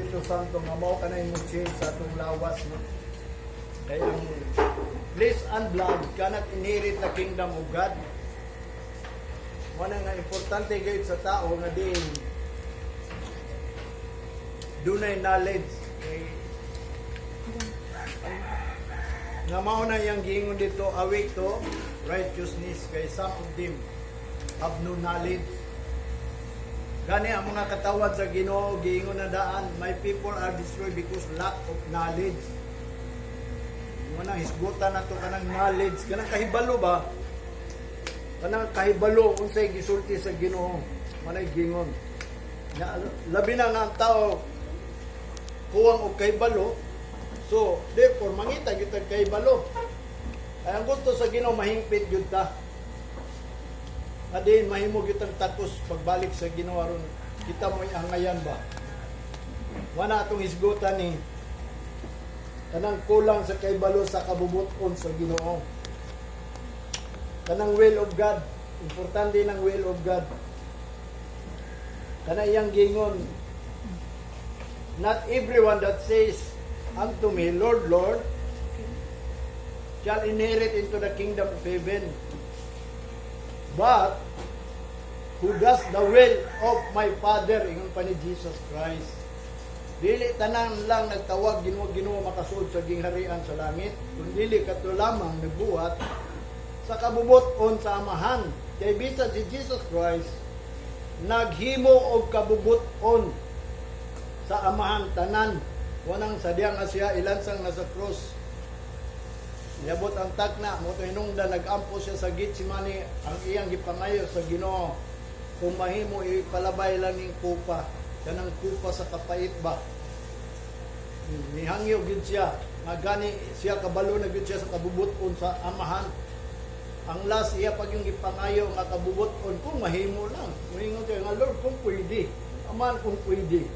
Espiritu Santo nga mao kanay mo change sa atong lawas, no? Kaya ang flesh and blood cannot inherit the kingdom of God. Mao na nga importante gayud sa tao nga din dunay knowledge kay nga mao na iyang giingon dito, awake to righteousness, kay some of them have no knowledge. Gani ang mga katawhan sa Ginoo, giingon na daan, "My people are destroyed because lack of knowledge." Mo nang hisgutan nato kanang knowledge, kanang kahibalo ba? Kanang kahibalo unsay gisulti sa Ginoo, manay gingon. Na, labi na nga ang tao kuwang og kahibalo. So, therefore mangita gyud tag kahibalo. Ay ang gusto sa Ginoo, mahingpit gyud ta. Nga din mahimo gyud tang takos pagbalik sa Ginoo aron kita mo angayan ba. Wala atong hisgutan ni kanang kulang sa kahibalo sa kabubuton sa Ginoo. Kanang will of God, importante ng will of God. Kana iyang gingon, "Not everyone that says unto me, 'Lord, Lord,' shall inherit into the kingdom of heaven, but who does the will of my Father," ingon pa ni Jesus Christ. Dili tanan lang nagtawag "Ginoo, Ginoo" makasuod sa gingharian sa langit, kun dili kadto lamang nagbuhat sa kabubuton sa Amahan. Kay bisan si Jesus Christ naghimo og kabubuton sa Amahan tanan. Wanang sa diya nga siya ilansang nasa cross. Niabot ang takna, mo to hinungdan nagampo siya sa Gethsemane, ang iyang gipangayo sa Ginoo, kung mahimo ipalabay lang ning kupa, kanang kupa sa kapait ba. Nihangyo gyud siya, nga gani siya kabalo na gyud siya sa kabubuton sa Amahan. Ang last iya pag yung gipangayo nga kabubuton, kung mahimo lang. Muingon siya nga, "Lord, kung pwede. Amahan, kung pwede."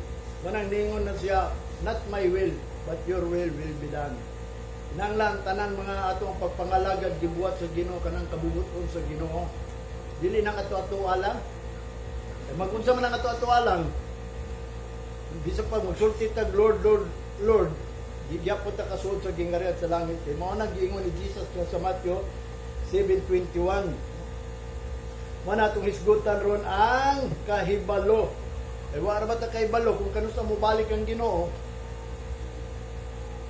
Manang ningon na siya, "Not my will, but your will be done." Nang lang tanan mga atong pagpangalagad gibuhat sa Ginoo kanang kabubuton sa Ginoo. Dili nang ato-ato lang. Eh, magunsa man ang ato-ato lang. Bisa pa magsulti tag "Lord, Lord, Lord," di gyapon ta kasuod sa gingharian sa langit. Kay mao nang giingon ni Jesus sa Matthew 7:21. Mao na atong hisgutan ron ang kahibalo. Eh wa ra ba ta kahibalo kung kanusa mo balik ang Ginoo?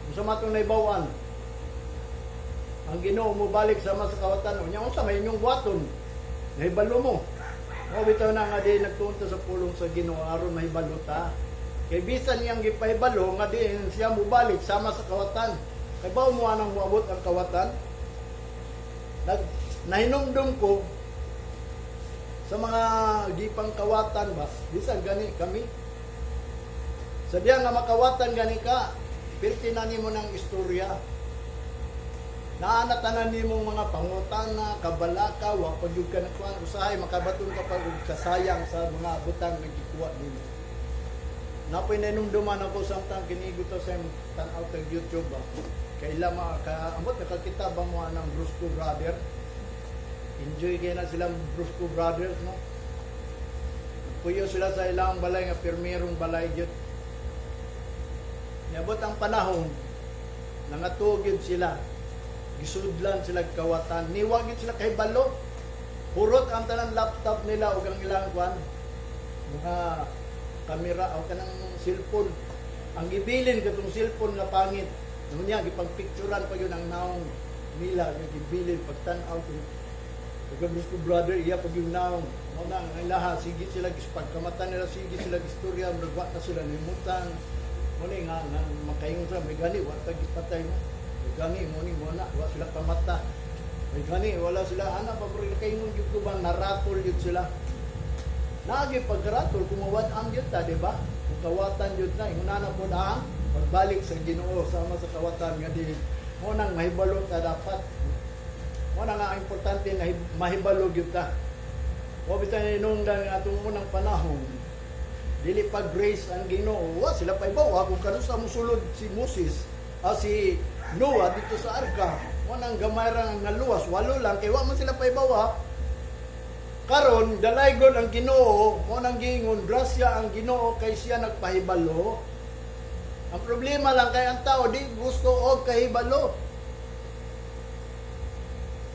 Unsa man atong nahibaw-an? Ang Ginoo mo balik sama sa kawatan. Unya unsa may inyong buhaton? Nahibalo mo. Mao bitaw na nga di nagtuon ta sa pulong sa Ginoo aron mahibalo ta. Kay bisan niyang gipahibalo nga di siya mobalik sama sa kawatan. Kay bawo mo anang moabot ang kawatan. Nahinumdum ko sa mga gipang kawatan ba, bisan gani kami. Sa diya nga makawatan gani ka, pirti na nimo ng istorya. Naana tanan nimong mga pangutana, kabalaka, wa pa gyud ka nakuan, usahay makabaton ka pag og kasayang sa mga butang nga gikuha nimo. Napoy nainumduman ako samtang kinigo to sa tan-aw tag YouTube ba. Kaila ma ka amot nakakita ba mo anang Brusco Brother? Enjoy kay na silang Brusco Brothers, no? Puyo sila sa ilang balay nga pirmirong balay gyud. Niabot ang panahon, nangatugid gyud sila. Gisudlan sila kawatan. Niwa gyud sila kahibalo. Hurot ang tanan laptop nila ug ang ilang kwan, mga kamera o kanang cellphone. Ang gibilin katong cellphone nga pangit. Nunya gipagpicturan pa yun ang naong nila nga gibilin pagtan-aw kung Pagka brother, iya pag yung naong. Mao na ang ilaha, sige sila pagkamata nila, sige sila istorya, nagwa na sila nimutan. Mo ni nga makaingon sila, may gani, wa ta gipatay mo. May gani, mo ni mo na, wa sila kamata. May gani, wala sila, ana pa pero kaingon gyud ko ba, naratol gyud sila. Naagi pagkaratol, kung mawad-ang gyud ta, di ba? Kung kawatan gyud na, ingon na po ang pagbalik sa Ginoo sama sa kawatan nga di mo nang mahibalo ta dapat. Mo na nga ang importante na mahibalo gyud ta. Wa bitan hinungdan nga atong unang panahon. Dili pa grace ang Ginoo. Wa sila pa ibaw kung kanusa mosulod si Moses, si Noah dito sa arka. Mo nang gamay ra nga luwas, walo lang kay wa man sila pa ibaw. Karon dalaygon ang Ginoo, mo nang giingon grasya ang Ginoo kay siya nagpahibalo. Ang problema lang kay ang tao di gusto og kahibalo.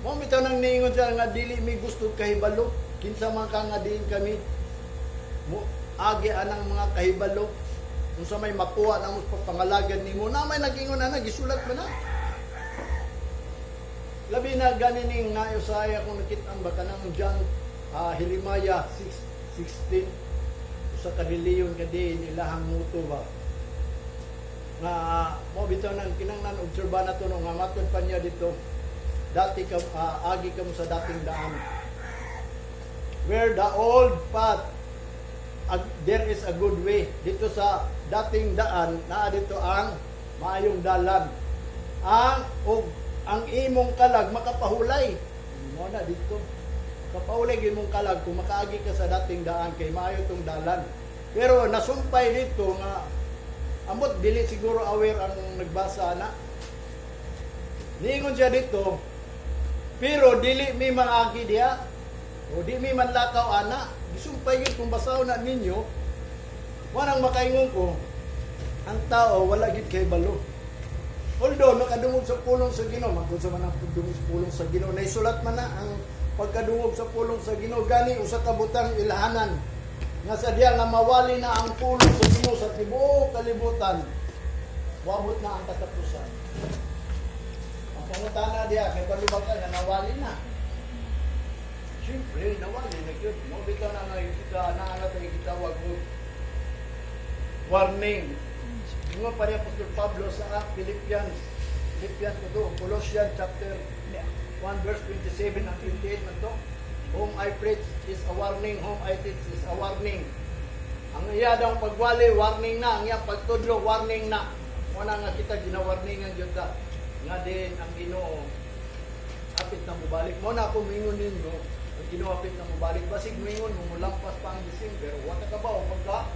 Mao bitaw nang niingon siya nga dili mi gusto kahibalo. Kinsa man ka nga diin kami mo agi anang mga kahibalo. Unsa may makuha na mo sa pangalagad nimo na may nag-ingon na gisulat man na. Labi na gani ning nausaya kung nakit-an ba kanang John Jeremiah 6:16, usa ka reliyon ka diin ilahang muto ba nga mo bitaw nang kinanglan obserba na to no, nga matud pa niya dito dati ka agi ka mo sa dating daan, where the old path there is a good way. Dito sa dating daan, naa dito ang maayong dalan, ang og ang imong kalag makapahulay mo na dito, makapahulay imong kalag kung makaagi ka sa dating daan kay maayo tong dalan. Pero nasumpay dito nga amot dili siguro aware ang nagbasa na. Niingon siya dito, pero dili mi maagi diha o di mi manlakaw ana. Gisumpay gyud kung basahon na ninyo. Wanang makaingon ko, ang tao wala gid kay balo. Although nakadungog sa pulong sa Ginoo, magkun sa man ang pagdungog sa pulong sa Ginoo, naisulat man na ang pagkadungog sa pulong sa Ginoo. Gani usa ka butang ilhanan nga sa diya nga mawali na ang pulong sa Ginoo sa tibuok kalibutan, wabot na ang katapusan. Ang pangutana diya, kay balo ba ka nga nawali na? Siyempre, nawali na gyud. Mo bitaw na nga kita naa na tayo gitawag og warning. Ingon pa ni Apostol Pablo sa Philippians, Philippians ko to, Colossians chapter 1 verse 27 and 28 man to. "Whom I preach is a warning, whom I teach is a warning." Ang iya daw pagwali, warning na. Ang iya pagtudlo, warning na. Muna nga kita ginawarningan gyud ta nga din ang Ginoo apit na mobalik. Mo na ako mingon ninyo, ang Ginoo apit na mobalik. Basig mingon mo mulampas pa ang December. Wa ta ka ba o pagka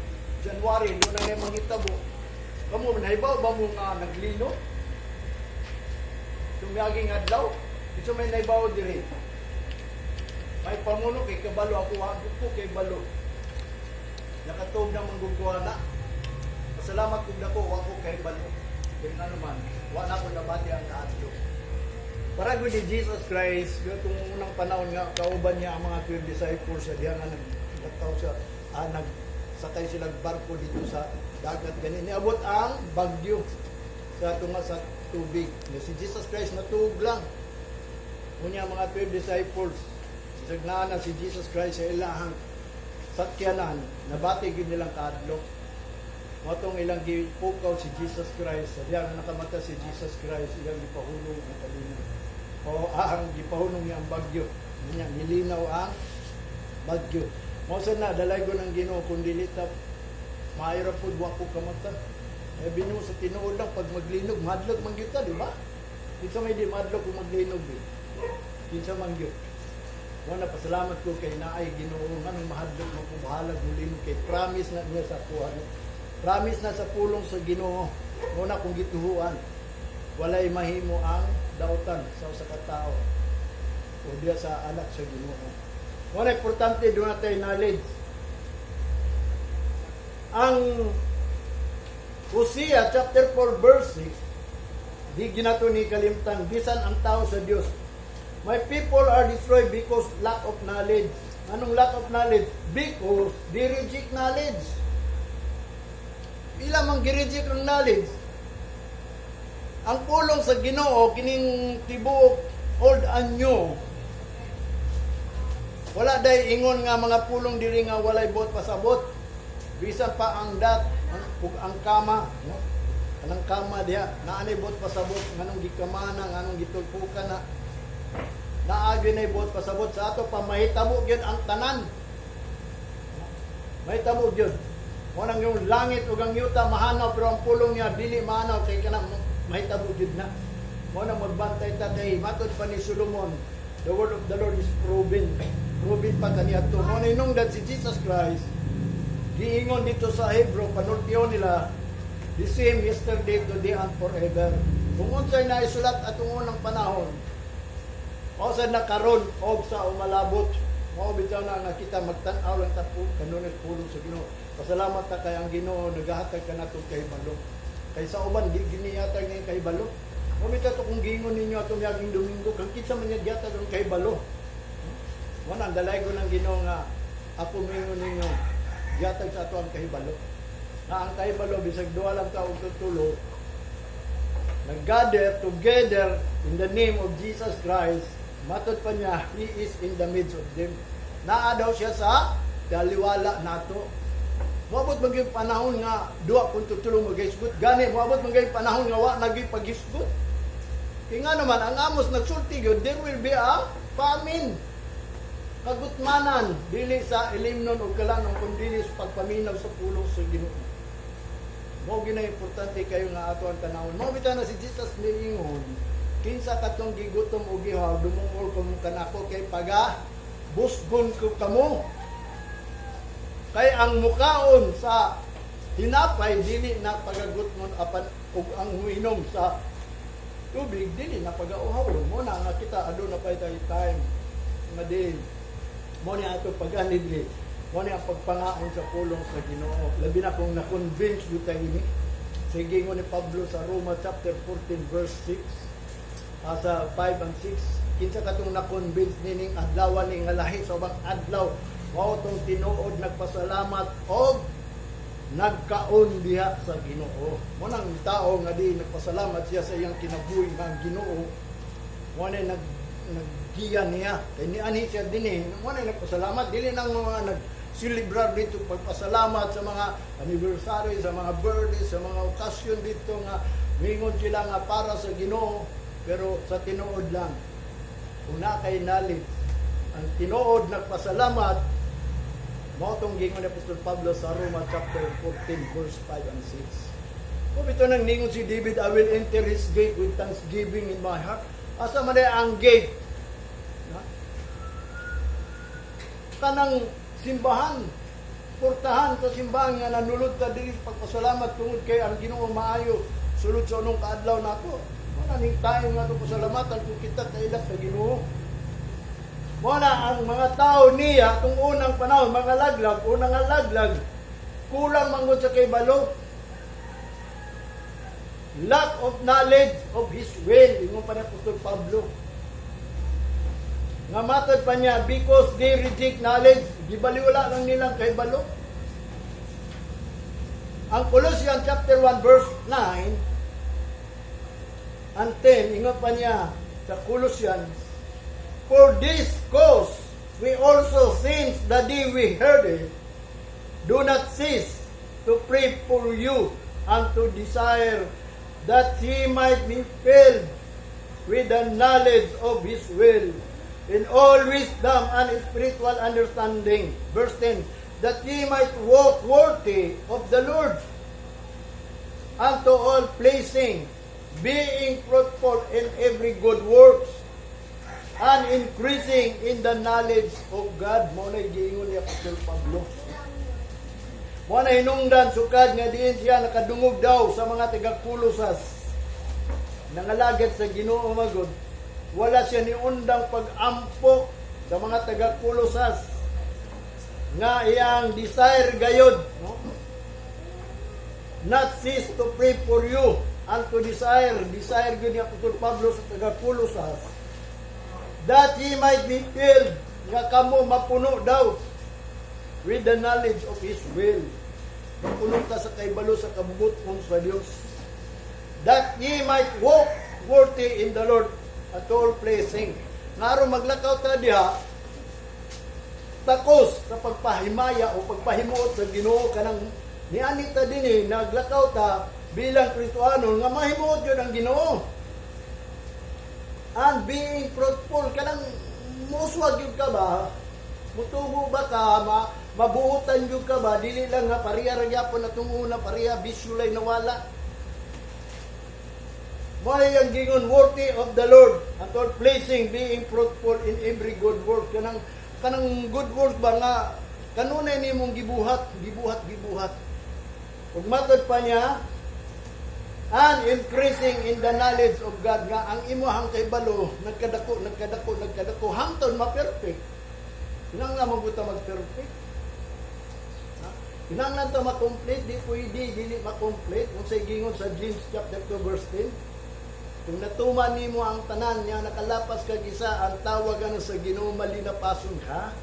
January doon na na manghitabo. Kamo nahibaw ba mo nga naglino? Tumiyaging adlaw, ito may nahibaw diri. May pamuno kay kabalo, ako wa ko kay balo. Nakatuog na mangguguha na. Pasalamat kog dako, wa ko kay balo. Kay nga naman, wa na ko nabati ang kaadlo. Para gud ni Jesus Christ, yung unang panahon nga kauban niya ang mga 12 disciples sa diha nga nagtaw sa nagsakay sila barko dito sa dagat gani. Niabot ang bagyo sa tunga sa tubig. Nga si Jesus Christ natuog lang. Unya mga 12 disciples, bisag naa na si Jesus Christ sa ilahang sakyanan, nabati gyud nilang kaadlok. Mao tong ilang gipukaw si Jesus Christ. Sa diha nga nakamata si Jesus Christ, ilang gipahulong ang kalinaw. O ang gipahulong niya ang bagyo. Niya nilinaw ang bagyo. Mao sad na dalaygon ang Ginoo kung dili ta maayo ra pud wa ko kamata. Eh binu sa tinuod lang pag maglinog madlok man gyud ta, di ba? Kinsa may di madlok kung maglinog eh? Kinsa man gyud? Mo na pasalamat ko kay naay Ginoo, nganong mahadlok mo kung bahalag mulinog kay promise na niya sa kuha. Promise na sa pulong sa Ginoo. Mo na kung gituhuan, walay mahimo ang dautan sa usa ka tawo o diya sa anak sa Ginoo. Mo na importante doon natin knowledge. Ang Hosea chapter 4 verse 6, di ginato ni kalimtan bisan ang tao sa Dios. "My people are destroyed because lack of knowledge." Anong lack of knowledge? Because they reject knowledge. Ila mang gi-reject ang knowledge. Ang pulong sa Ginoo kining tibuok Old and New. Wala day ingon nga mga pulong diri nga walay buot pasabot. Bisan pa ang dot ang, ug ang comma, no? Anang comma diha, naa nay buot pasabot nganong gikamana, nganong gitulpukan na. Naa gyud nay buot pasabot sa ato pa mahitabo gyud ang tanan. Mahitabo gyud. Mo nang yung langit ug ang yuta mahanaw, pero ang pulong niya dili mahanaw kay kana mahitabo gyud na. Mo nang magbantay ta kay matud pa ni Solomon, "The word of the Lord is proven." Proven pa kaniadto. Mo na inungdan si Jesus Christ giingon dito sa Hebrew, panultiyon nila, the same yesterday, today, and forever. Kung unsay naisulat atong unang panahon, o sa nakaron og sa umalabot, mao bitaw na nga kita magtan-aw lang ta po kanunay pulong sa Ginoo. Pasalamat ta kay ang Ginoo nagahatag kanato kahibalo. Kay sa uban di giniyatag ng kahibalo. Mao bitaw to kung giingon ninyo atong miaging Domingo, kang kinsa man niya gihatag ang kahibalo. Mo na ang dalaygon ng Ginoo nga ako mingon ninyo, gihatag sa ato ang kahibalo. Nga ang kahibalo bisag duha lang ka og tutulo nag-gather together in the name of Jesus Christ, matod pa niya, He is in the midst of them. Naa daw siya sa taliwala nato. Moabot man gyud panahon nga duha kung tutulo maghisgot. Gani moabot man gyud panahon nga wa na gyud paghisgot. Kaya nga naman ang Amos nagsulti gyud, there will be a famine. Kagutmanan dili sa ilimnon o kalanon kun dili sa pagpaminaw sa pulong sa Ginoo. Mao gina importante kayo nga ato ang tanawon. Mao bitaw na si Jesus niingon, kinsa katong gigutom o gihaw, dumungol kamo kanako kay paga busgon ko kamo. Kay ang mukaon sa tinapay dili na pagagutmon, apan ug ang muinom sa tubig dili na pagauhawon. Mo na nga kita aduna pa tayo time nga din mo ni ato pag-anidli, mo ni ang pagpangaon sa pulong sa Ginoo, labi na kung na-convince gyud tayo ini. Sige, ni Pablo sa Roma chapter 14 verse 6, sa 5 and 6, kinsa katong na-convince nining adlaw ni nga lahi sa ubang adlaw, mao tong tinuod nagpasalamat og nagkaon diha sa Ginoo. Mo nang tao nga di nagpasalamat siya sa iyang kinabuhi nga ang Ginoo mo na naggiya niya kay nianhi siya dinhi, mo na nagpasalamat, dili nang mga nagselebrar dito pagpasalamat sa mga anniversary, sa mga birthday, sa mga okasyon dito nga mingon sila nga para sa Ginoo. Pero sa tinuod lang, kung na kay knowledge ang tinuod nagpasalamat, mao tong gingon ni Apostol Pablo sa Roma chapter 14 verse 5 and 6. Kung ito nang ningon si David, "I will enter his gate with thanksgiving in my heart." Asa man ay ang gate? Ha? Kanang simbahan, portahan sa simbahan nga nanulod ta diri pagpasalamat tungod kay ang Ginoo maayo sulod sa unong kaadlaw nato. Wala ning time nga ato pasalamatan kung kita kaila sa Ginoo. Mo na ang mga tao niya tung unang panahon, mga laglag, unang nga laglag, kulang manggod sa kahibalo. Lack of knowledge of His will, ingon pa ni Apostol Pablo. Nga matod pa niya, because they reject knowledge, gibaliwala lang nilang kahibalo. Ang Colossians chapter 1 verse 9 and 10, ingon pa niya sa Colossians, "For this cause we also, since the day we heard it, do not cease to pray for you and to desire that ye might be filled with the knowledge of His will in all wisdom and spiritual understanding." Verse 10, "That ye might walk worthy of the Lord unto all pleasing, being fruitful in every good works, and increasing in the knowledge of God." Mo na giingon ni Apostol Pablo. Mo na hinungdan sukad nga diin siya nakadungog daw sa mga taga-Kulosas. Nangalagad sa Ginoo magod, wala siya ni undang pag-ampo sa mga taga-Kulosas nga iyang desire gayod, no? "Not cease to pray for you and to desire," desire gyud ni Apostol Pablo sa taga-Kulosas, "that ye might be filled," nga kamo mapuno daw, "with the knowledge of His will." Mapuno ka sa kahibalo sa kabubut-on sa Dios. "That ye might walk worthy in the Lord at all pleasing." Ngaro maglakaw ta diha takos sa pagpahimaya o pagpahimuot sa Ginoo, kanang niani ta dinhi naglakaw ta bilang Kristohanon nga mahimuot yun ang Ginoo. And being fruitful, kanang muswag yun ka ba, mutubo ba ka, mabuhutan yun ka ba, dili lang nga pareha ra gyapon atong una, pareha bisyo lay nawala. Mao ang gingon, "worthy of the Lord at all pleasing, being fruitful in every good work." Kanang good work ba nga kanunay nimong gibuhat, gibuhat, gibuhat. Ug matod pa niya, "and increasing in the knowledge of God," nga ang imuhang kahibalo nagkadako, nagkadako, nagkadako hangtod ma-perfect. Kinahanglan man gud ta mag-perfect. Ha? Kinahanglan ta ma-complete, di pwede dili ma-complete. Kung sa gingon sa James chapter 2 verse 10, kung natuman nimo ang tanan niya, nakalapas kag isa, ang tawag ano sa Ginoo, malinapason ka.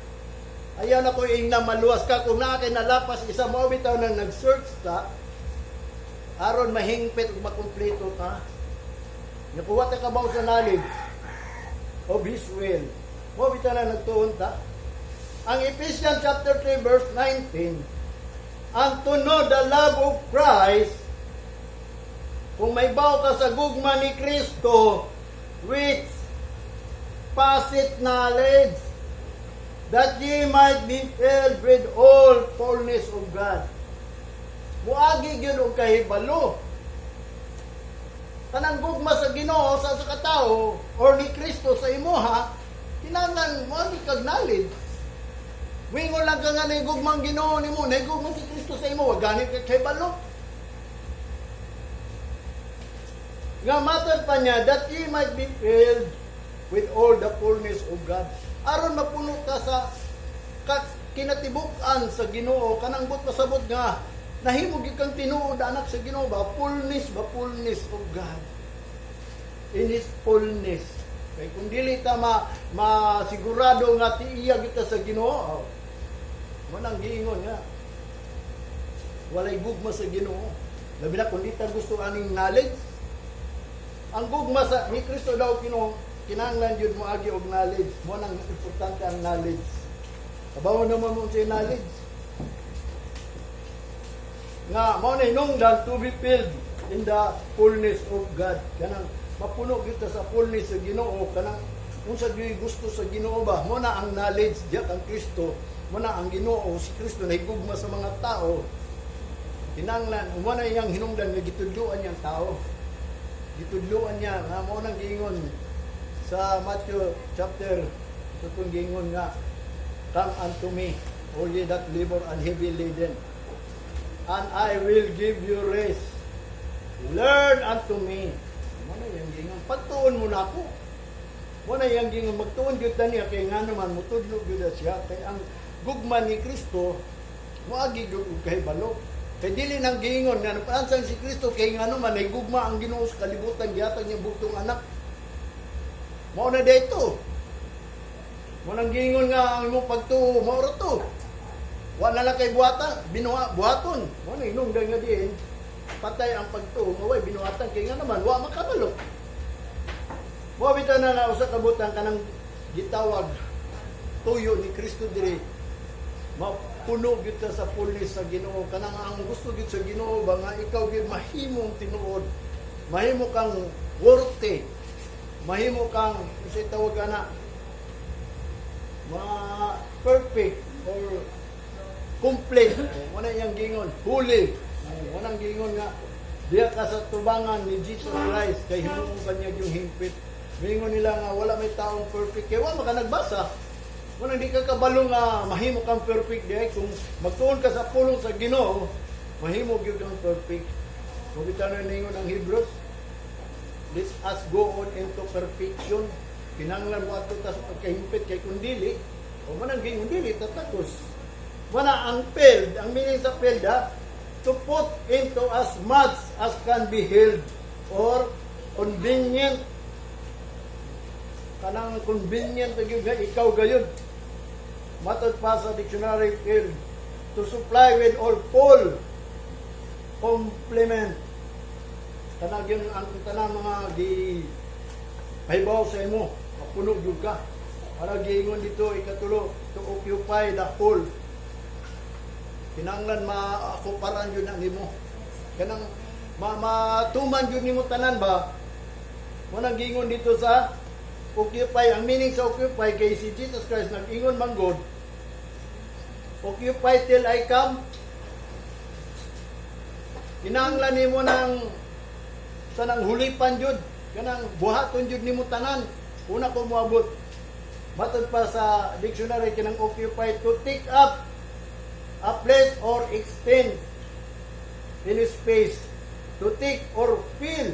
Ayaw na ko ingna maluwas ka kung naa kay nalapas isa. Mao bitaw nang nag-search ta aron mahingpit ug makumpleto ka. Nakuha ta kabaw sa knowledge of His will. Mao bitaw na nagtuon ta. Ang Ephesians chapter 3 verse 19, and to know the love of Christ, kung mahibaw ka sa gugma ni Kristo, which passeth knowledge, that ye might be filled with all fullness of God. Muagi gyud og kahibalo. Kanang gugma sa Ginoo sa katao or ni Kristo sa imuha, kinahanglan moagi kag knowledge. Wingon lang ka nga nahigugmang Ginoo nimo, nahigugma si Kristo sa imo, wa gani ka kahibalo. Nga matod pa niya, that ye might be filled with all the fullness of God. Aron mapuno ka sa kinatibuk-an sa Ginoo, kanang but pasabot nga nahimo gyud kang tinuod anak sa Ginoo ba, fullness of God. In His fullness. Kay kung dili ta ma masigurado nga tiiya kita sa Ginoo, oh, mo nang giingon nga walay gugma sa Ginoo. Labi na kung di ta gusto aning knowledge. Ang gugma sa ni Kristo daw Ginoo kinahanglan jud mo agi og knowledge. Mo nang importante ang knowledge. Kabawo naman mo sa knowledge. Nga mao na hinungdan to be filled in the fullness of God. Kanang mapuno gyud ta sa fullness sa Ginoo, kanang unsa gyud gusto sa Ginoo ba. Mo na ang knowledge diya kang Kristo. Mo na ang Ginoo si Kristo nahigugma sa mga tao. Kinahanglan mo na iyang hinungdan nga gitudloan niyang tao. Gitudloan niya nga mao nang giingon sa Matthew chapter sa itong giingon nga, "Come unto me, all ye that labor and heavy laden, and I will give you rest. Learn unto me." Mo na iyang giingon, pagtuon mo na ako. Mo na iyang giingon, magtuon gyud ta niya kay nga naman mutudlo gyud na siya, kay ang gugma ni Kristo moagi gyud og kahibalo. Kay dili nang giingon nga napaansan si Kristo kay nga naman ay gugma ang Ginoo sa kalibutan, gihatag niya bugtong anak. Mao na dito. Mo nang giingon nga ang imong pagtuo mao ra to. Wa na lang kay buhata, binuha buhaton. Mo na hinungdan nga diin patay ang pagtuo nga way binuhatan kay nga naman wa makabalo. Mo bitaw na nga usa ka butang kanang gitawag tuyo ni Kristo diri, mapuno gyud ta sa fullness sa Ginoo. Kanang ang gusto gyud sa Ginoo ba nga ikaw gyud mahimong tinuod, mahimo kang worthy, mahimo kang unsay tawag ana, ma perfect or complete. Mo na iyang gingon holy. Mo nang gingon nga diya ka sa tubangan ni Jesus Christ kay himuon ka niya yung hingpit. Mingon nila nga wala may taong perfect kay wa maka nagbasa. Wala, di ka kabalo nga mahimo kang perfect diay. Kung magtuon ka sa pulong sa Ginoo, mahimo gyud kang perfect. Kung bitaw na ningon ang Hebrews, "Let us go on into perfection." Kinahanglan mo ato ta sa pagkahimpit kay kung dili, o man ang gingon dili tatakos. Wala ang filled, ang meaning sa filled ha, to put into as much as can be held or convenient. Kanang convenient na gyud nga ikaw gayud. Matod pa sa dictionary, filled, to supply with all full complement. Kanang yun ang tanang mga gi pahibaw sa imo, mapuno gyud ka. Para giingon dito ikatulo, to occupy the whole. Kinahanglan maakuparan gyud na nimo. Kanang matuman gyud nimo tanan ba. Mo nang giingon dito sa occupy, ang meaning sa occupy kay si Jesus Christ nag-ingon man gud, "Occupy till I come." Kinahanglan nimo ng sa nang hulipan jud, kanang buhaton jud nimo tanan una ko moabot. Matod pa sa dictionary, kinang occupy, to take up a place or extend in space, to take or fill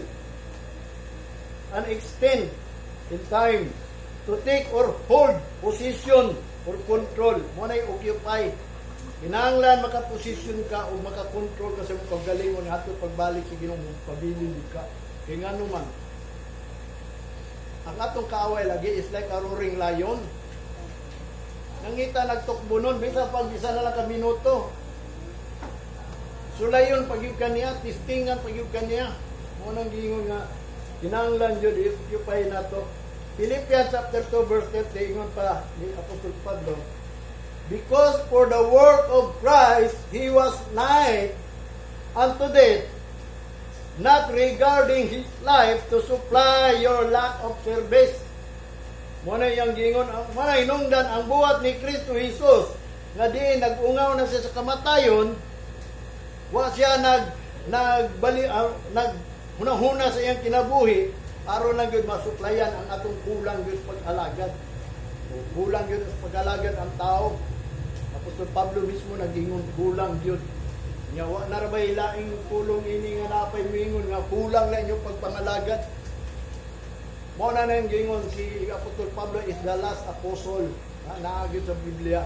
and extend in time, to take or hold position or control. Mo na occupy. Kinahanglan makaposisyon ka o makakontrol ka sa imong kaugalingon hangtod pagbalik sa Ginoo, pabilin ka. Kay ngano man, ang atong kaaway lagi is like a roaring lion. Nangita nagtukbo nun, bisan pag isa na lang ka minuto. Sulayon pag yun kaniya, testingan pag yun kaniya. Mao nang giingon nga, kinahanglan jud i-occupy nato. Philippians chapter 2 verse 30, ingon pa ni Apostol Pablo, "Because for the work of Christ he was nigh unto death, not regarding his life, to supply your lack of service." Mao na iyang giingon, mao na hinungdan ang buhat ni Kristo Jesus nga diin nag-ungaw na siya sa kamatayon, wa siya nagbali nag hunahuna sa iyang kinabuhi aron lang gyud masuplayan ang atong kulang gyud pag-alagad. O, kulang gyud sa pag-alagad ang tao. Apostol Pablo mismo nag-ingon kulang gyud. Nya wa na ra bay laing pulong ini nga napay moingon nga kulang na inyong pagpangalagad. Mao na nang giingon si Apostol Pablo is the last apostle na naa gyud sa Biblia.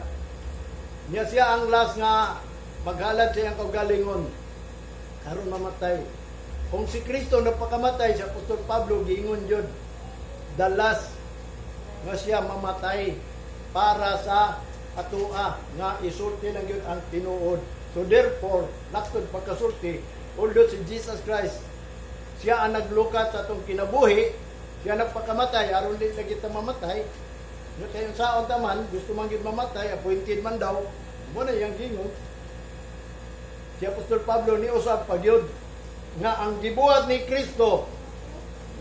Nya siya ang last nga maghalad sa iyang kaugalingon aron mamatay. Kung si Kristo napakamatay, si Apostol Pablo giingon jud the last nga siya mamatay para sa atoa nga isulti lang gyud ang tinuod. So therefore, laktod pagkasulti, although si Jesus Christ siya ang naglukat sa atong kinabuhi, siya nagpakamatay aron di na kita mamatay. No, kay unsaon ta man, gusto man gyud mamatay, appointed man daw. Mao na iyang giingon. Si Apostol Pablo ni usab pagyud nga ang gibuhat ni Kristo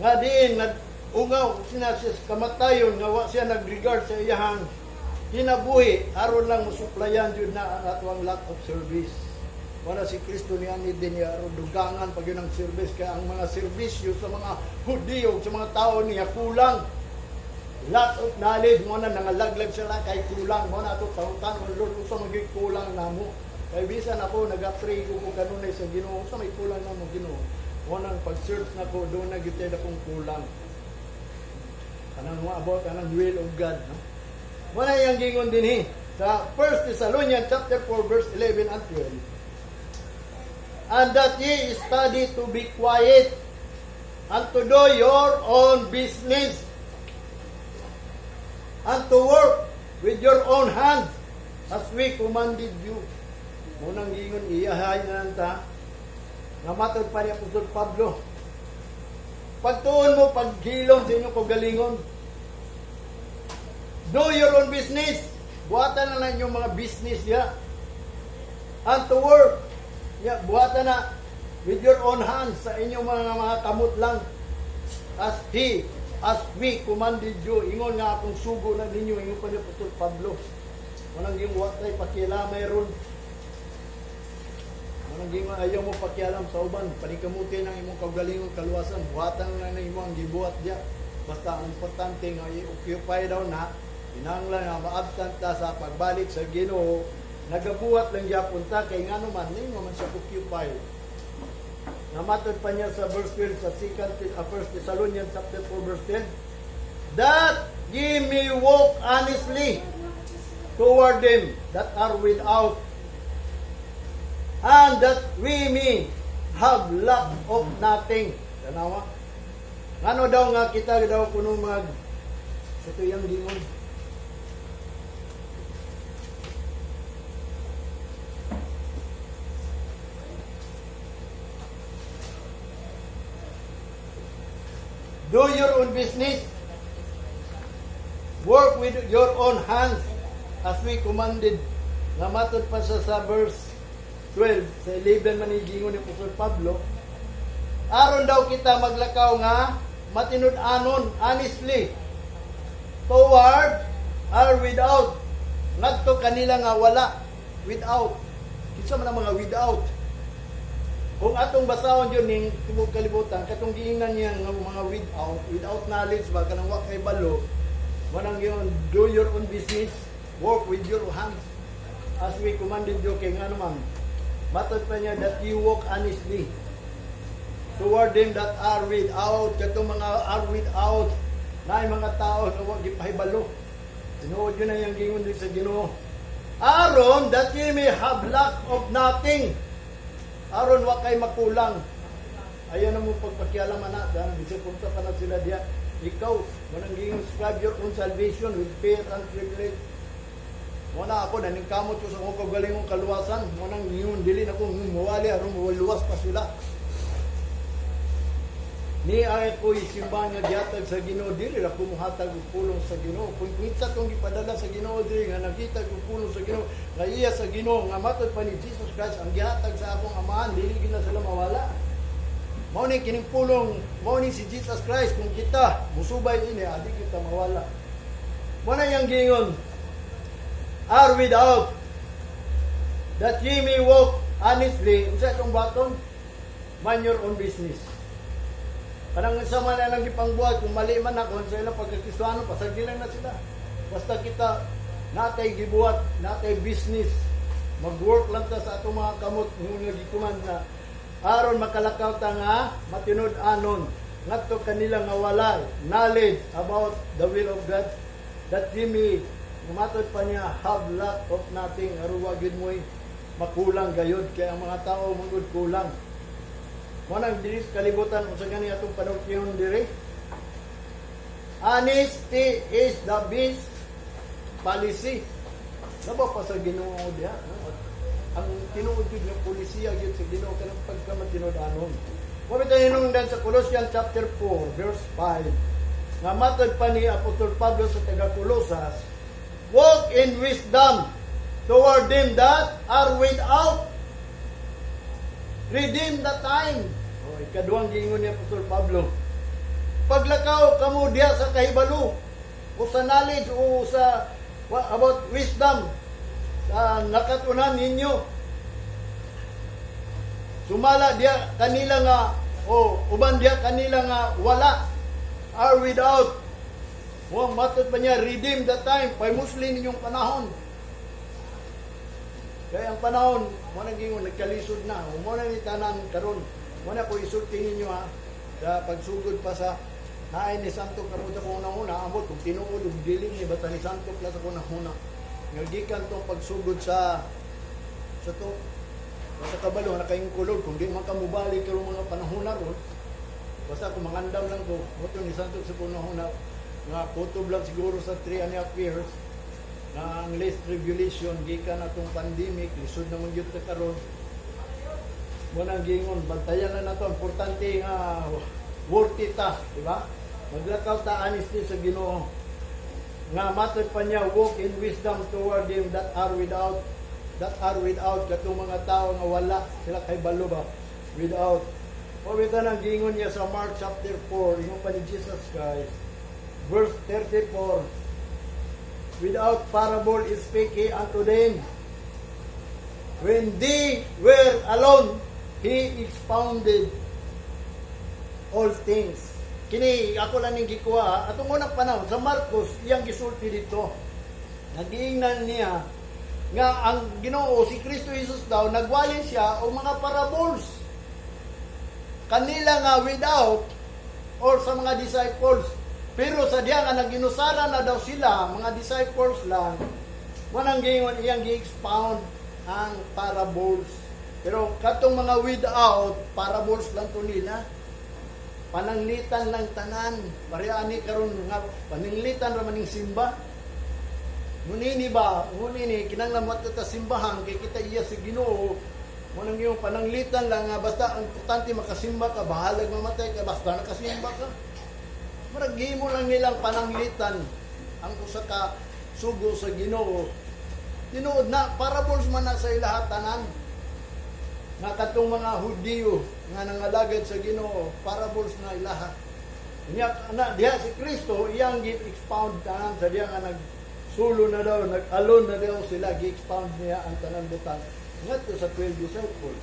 nga diin nag-ungaw sina siya sa kamatayon nga wa siya nag-regard sa iyahang kinabuhi aron lang mosuplayan jud na ang atuang lack of service. Wala si Kristo niya ni din niya aron dugangan pag yun ang service, kaya ang mga serbisyo sa mga Hudiyo, sa mga tao niya, kulang. Lack of knowledge mao na nangalaglag sila kay kulang. Mao na ato pangutan ang Lord unsa man gyud kulang namo. Kay bisan ako naga-pray ko kanunay sa Ginoo, unsa may kulang namo, Ginoo? Mao nang pag-search nako, doon na gyud akong kulang. Kanang mga about kanang will of God, no? Mao na iyang gingon dinhi sa 1 Thessalonians chapter 4 verse 11 and 12. "And that ye study to be quiet and to do your own business and to work with your own hands as we commanded you." Mao nang gingon iyahay na ta nga matod pa ni Apostol Pablo. Pagtuon mo paghilom sa inyong kaugalingon. Do your own business. Buhatan na lang inyong mga business ya. And to work. Ya, buhatan na with your own hands, sa inyong mga kamot lang. As we commanded you. Ingon nga akong sugo na ninyo. Ingon pa ni Apostol Pablo. Walang yung watay pakialamay ron. Walang yung ayaw mo pakialam sa uban. Panikamuti ng imong kaugalingong kaluwasan. Buhatan na na imo ang gibuhat diya. Basta ang importante nga i-occupy daw na, kinahanglan nga maabtan ta sa pagbalik sa Ginoo. Nagabuhat lang gyapon ta kay ngano man nimo man siya occupy. Namatod pa niya sa verse 12 sa second First Thessalonians chapter 4 verse 10, "That ye may walk honestly toward them that are without and that we may have lack of nothing." Tanawa. Ngano daw nga kita daw kuno mag sa tuyang gingon. Do your own business. Work with your own hands as we commanded. Nga matod pa sa verse 12, sa 11 man ni gingon ni Apostol Pablo, aron daw kita maglakaw nga matinud-anon, honestly, toward are without, ngadto kanila nga wala, without. Kinsa man ang mga without? Kung atong basahon yun ning tibok kalibutan, katong giingnan niya nga mga without, without knowledge ba, kanang wa kay balo, manang yun, do your own business, work with your hands, as we commanded you, kay nga naman, matod pa niya, that you walk honestly toward them that are without, katong mga are without, na mga tao na wa gipahibalo. Tinuod yun na yung gingon din sa Ginoo. Aron that ye may have lack of nothing. Aron wa kay makulang. Ayaw na mo pagpakialaman na dahil bisag unsa pa na sila diya. Ikaw, manang giingon, "Strive your own salvation with fear and trembling." Mo na ako, naningkamot ko sa akong kaugalingong kaluwasan. Mo nang yun, dili na kong muwali, aron maluwas pa sila. Ni ay ako'y simbahan nga gihatag sa Ginoo, dili ra ko mohatag og pulong sa Ginoo. Kung kinsa tong gipadala sa Ginoo diri nga nakita og pulong sa Ginoo, nga iya sa Ginoo, nga matod pa ni Jesus Christ ang gihatag sa akong Amahan, dili gid na sila mawala. Mao ni kining pulong, mao ni si Jesus Christ. Kung kita musubay ini, adi kita mawala. Mao na iyang giingon, are without, that ye may walk honestly. Unsa itong baton? Mind your own business. Kanang sa man lang gipangbuhat, kung mali man ako sa ilang pagkakristuano, pasagdi lang na sila. Basta kita natay gibuhat, natay business, mag-work lang ta sa atong mga kamot nga gikuman na aron makalakaw ta nga matinud-anon ngadto kanila nga walay knowledge about the will of God, that ye may, matod pa niya, have lack of nothing, aron wa gyud mo'y makulang gayod, kay ang mga tao manggod kulang. Mo nang diri sa kalibutan, unsa gani atong panultihon diri? Honesty is the best policy. Labaw pa sa Ginoo diha, no? Ang tinuod gyud nga polisiya gyud sa Ginoo kanang pagkamatinud-anon. Wa bitaw hinungdan sa Colossians chapter 4 verse 5 nga matod pa ni Apostol Pablo sa taga Colosas, "Walk in wisdom toward them that are without. Redeem the time." O, ikaduhang giingon ni Apostol Pablo. Paglakaw kamo diha sa kahibalo o sa knowledge o sa about wisdom sa nakatunan ninyo. Sumala diha kanila nga o uban diha kanila nga wala, are without. Mo matod pa niya, "Redeem the time." Paymusli ninyong panahon. Kaya ang panahon, mo na gingon, nagkalisod na. Mo na ni tanan karon. Mo na ko isulti ninyo ha, sa pagsugod pa sa naay ni Santo karon sa kong una, amot kung tinuod ug dili ni, basta ni Santo la sa kong una. Nga gikan tong pagsugod sa to sa kabalo na kayong kulod kung di man ka mubalik karong mga panahon na ron. Basta kung mangandam lang ko mo ni Santo sa kong una nga kutob lang siguro sa 3 and a half years na ang last tribulation gikan atong pandemic, lisod naman gyud ta karon. Mo nang giingon, bantayan na nato, importante nga worthy ta, di ba? Maglakaw ta honesty sa Ginoo. Nga matod pa niya, "Walk in wisdom toward them that are without," that are without, katong mga tao nga wala sila kay balo ba, without. O bitaw nang giingon niya sa Mark chapter 4, ingon pa ni Jesus Christ, verse 34, "Without parable spake he unto them. When they were alone, he expounded all things." Kini ako lang ning gikuha atong unang panahon sa Marcos iyang gisulti dito. Nagiingnan niya nga ang Ginoo si Kristo Jesus daw nagwali siya og mga parables kanila nga without or sa mga disciples. Pero sa diya nga naginusara na daw sila, mga disciples lang, manang giingon iyang gi-expound ang parables. Pero katong mga without, parables lang to nila. Pananglitan lang tanan. Pareha ani karon nga pananglitan ra maning simba. Ngunini ba, ngunini kinahanglan mo ta simbahan kay kita iya sa Ginoo. Mo nang yung pananglitan lang nga basta ang importante makasimba ka, bahalag mamatay ka, basta nakasimba ka. Murag gihimo lang nilang pananglitan ang usa ka sugo sa Ginoo. Tinuod na parables man na sa ilaha tanan. Nga katong mga Hudiyo nga nangalagad sa Ginoo, parables na ilaha. Nya na diha si Kristo iyang gi-expound tanan sa diha nga nagsulo na daw, nag-alone na daw sila, gi-expound niya ang tanan butang ngadto sa 12 disciples.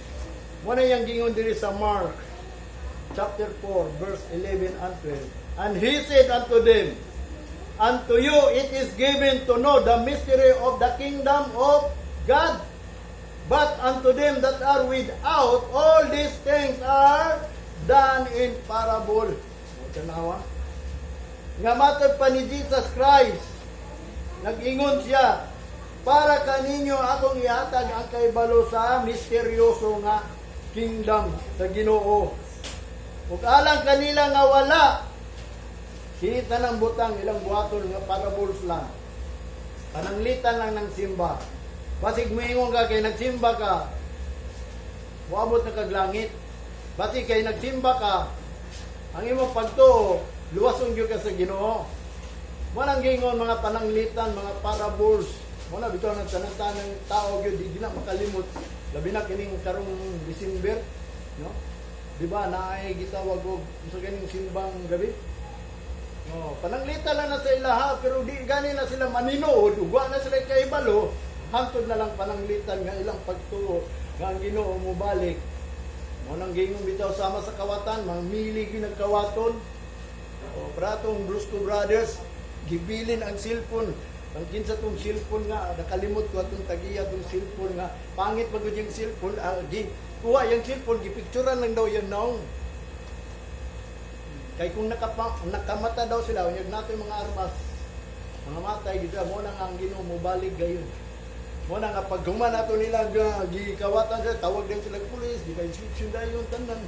Mo na iyang gingon diri sa Mark chapter 4 verse 11 and 12. "And he said unto them, 'Unto you it is given to know the mystery of the kingdom of God. But unto them that are without, all these things are done in parable.'" O, tanawa. Nga matod pa ni Jesus Christ, nag-ingon siya Para kaninyo akong ihatag ang kaibalo sa misteryoso nga kingdom sa Ginoo. Ug alang kanila nga wala kini tanang butang ilang buhaton nga parables lang. Pananglitan lang ng simba. Basig moingon ka kay nagsimba ka, moabot na kag langit. Basig kay nagsimba ka, ang imong pagtuo, luwason gyud ka sa Ginoo. Mo nang giingon mga pananglitan, mga parables. Mo na bitaw ng tanan-tanang tao gyud di na makalimot. Labi na kining karong December, no? Di ba naay gitawag og unsa ganing simbang gabi? No, pananglitan lang na sa ilaha pero di gani na sila maninood, ug wa na sila kaibalo, hangtod na lang pananglitan nga ilang pagtuo nga ang Ginoo mobalik. Mo nang giingon bitaw sama sa kawatan, mamili gyud nagkawaton. O pratong Brusco Brothers, gibilin ang cellphone. Ang kinsa tong cellphone nga nakalimot ko atong tagiya tong cellphone nga pangit pa gud yung cellphone, gi kuha yung cellphone, gipicturan lang daw yan naong. Kay kung nakamata daw sila, unyag nato yung mga armas, mga matay, gito, mo na nga ang Ginoo mobalik gayon. Mo na nga pag human nato nila gikawatan sila, tawag din sila pulis, di ba inspection dayon tanan.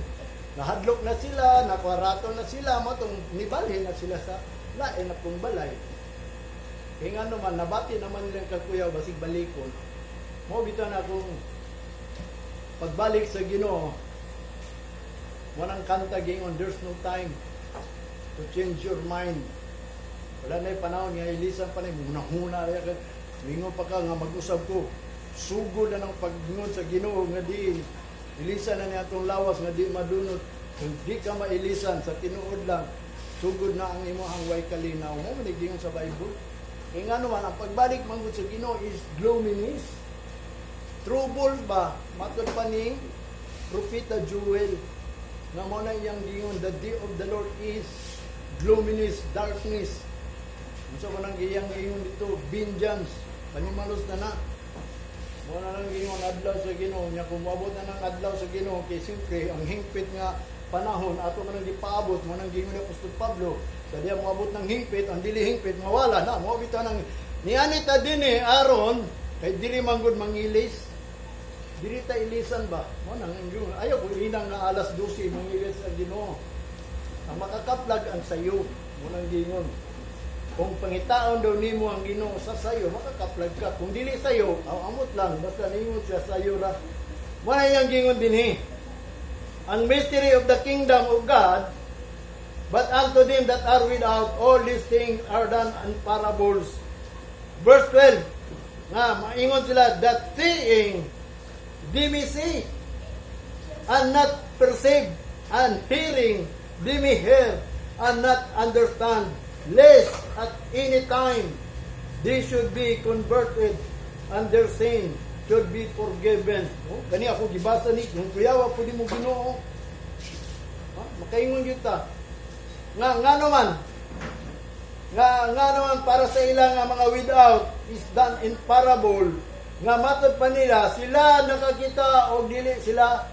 Nahadlok na sila, nakwarato na sila, mo tong nibalhin na sila sa lain na pong balay. Kaya nga naman, nabati naman nilang kakuyaw, basig balikon. Mo bitaw na kung pagbalik sa Ginoo, walang kanta gingon, "There's no time to change your mind." Wala na yung panahon nga ilisan pa na hunahuna ka. Mingon pa ka nga mag-usab ko. Sugod na ng paglingon sa Ginoo nga di ilisan na niya atong lawas nga di madunot. Kung di ka mailisan sa tinuod lang, sugod na ang imong way kalinaw. Mo man gingon sa Bible. Kaya nga naman, ang pagbalik manggod sa Ginoo is gloominess. Trouble ba? Matod pa ni Propeta Joel nga mo na iyang gingon, "The day of the Lord is gloominess, darkness." Unsa man ang iyang gingon dito, vengeance, panimalos na na. Mo na nang gingon adlaw sa Ginoo nya kung moabot na ng adlaw sa Ginoo kay siyempre ang hingpit nga panahon ato man ang gipaabot. Mo nang gingon ni Apostol Pablo sa diya moabot ng hingpit, ang dili hingpit mawala na. Mo bitaw nang niani ta dinhi aron kay dili man gud mangilis. Dili ta ilisan ba? Mo nang yung ayaw ko inang nga alas 12 mangilis ang Ginoo. Ang makakaplag ang sayo, mo nang gingon. Kung pangitaon daw nimo ang Ginoo sa sayo, makakaplag ka. Kung dili sayo, aw amot lang basta ningon siya sayo ra. Mo na iyang gingon dinhi. Ang mystery of the kingdom of God, but unto them that are without, all these things are done in parables. Verse 12, nga maingon sila that seeing they may see and not perceive, and hearing they may hear and not understand, lest at any time they should be converted and their sin should be forgiven. Oh, gani ako gibasa ni yung kuyawa pwede mo Ginoo. Ha? Makaingon gyud ta. Nga nga naman nga nga naman para sa ilang nga mga without is done in parable nga matod pa nila sila nakakita o dili sila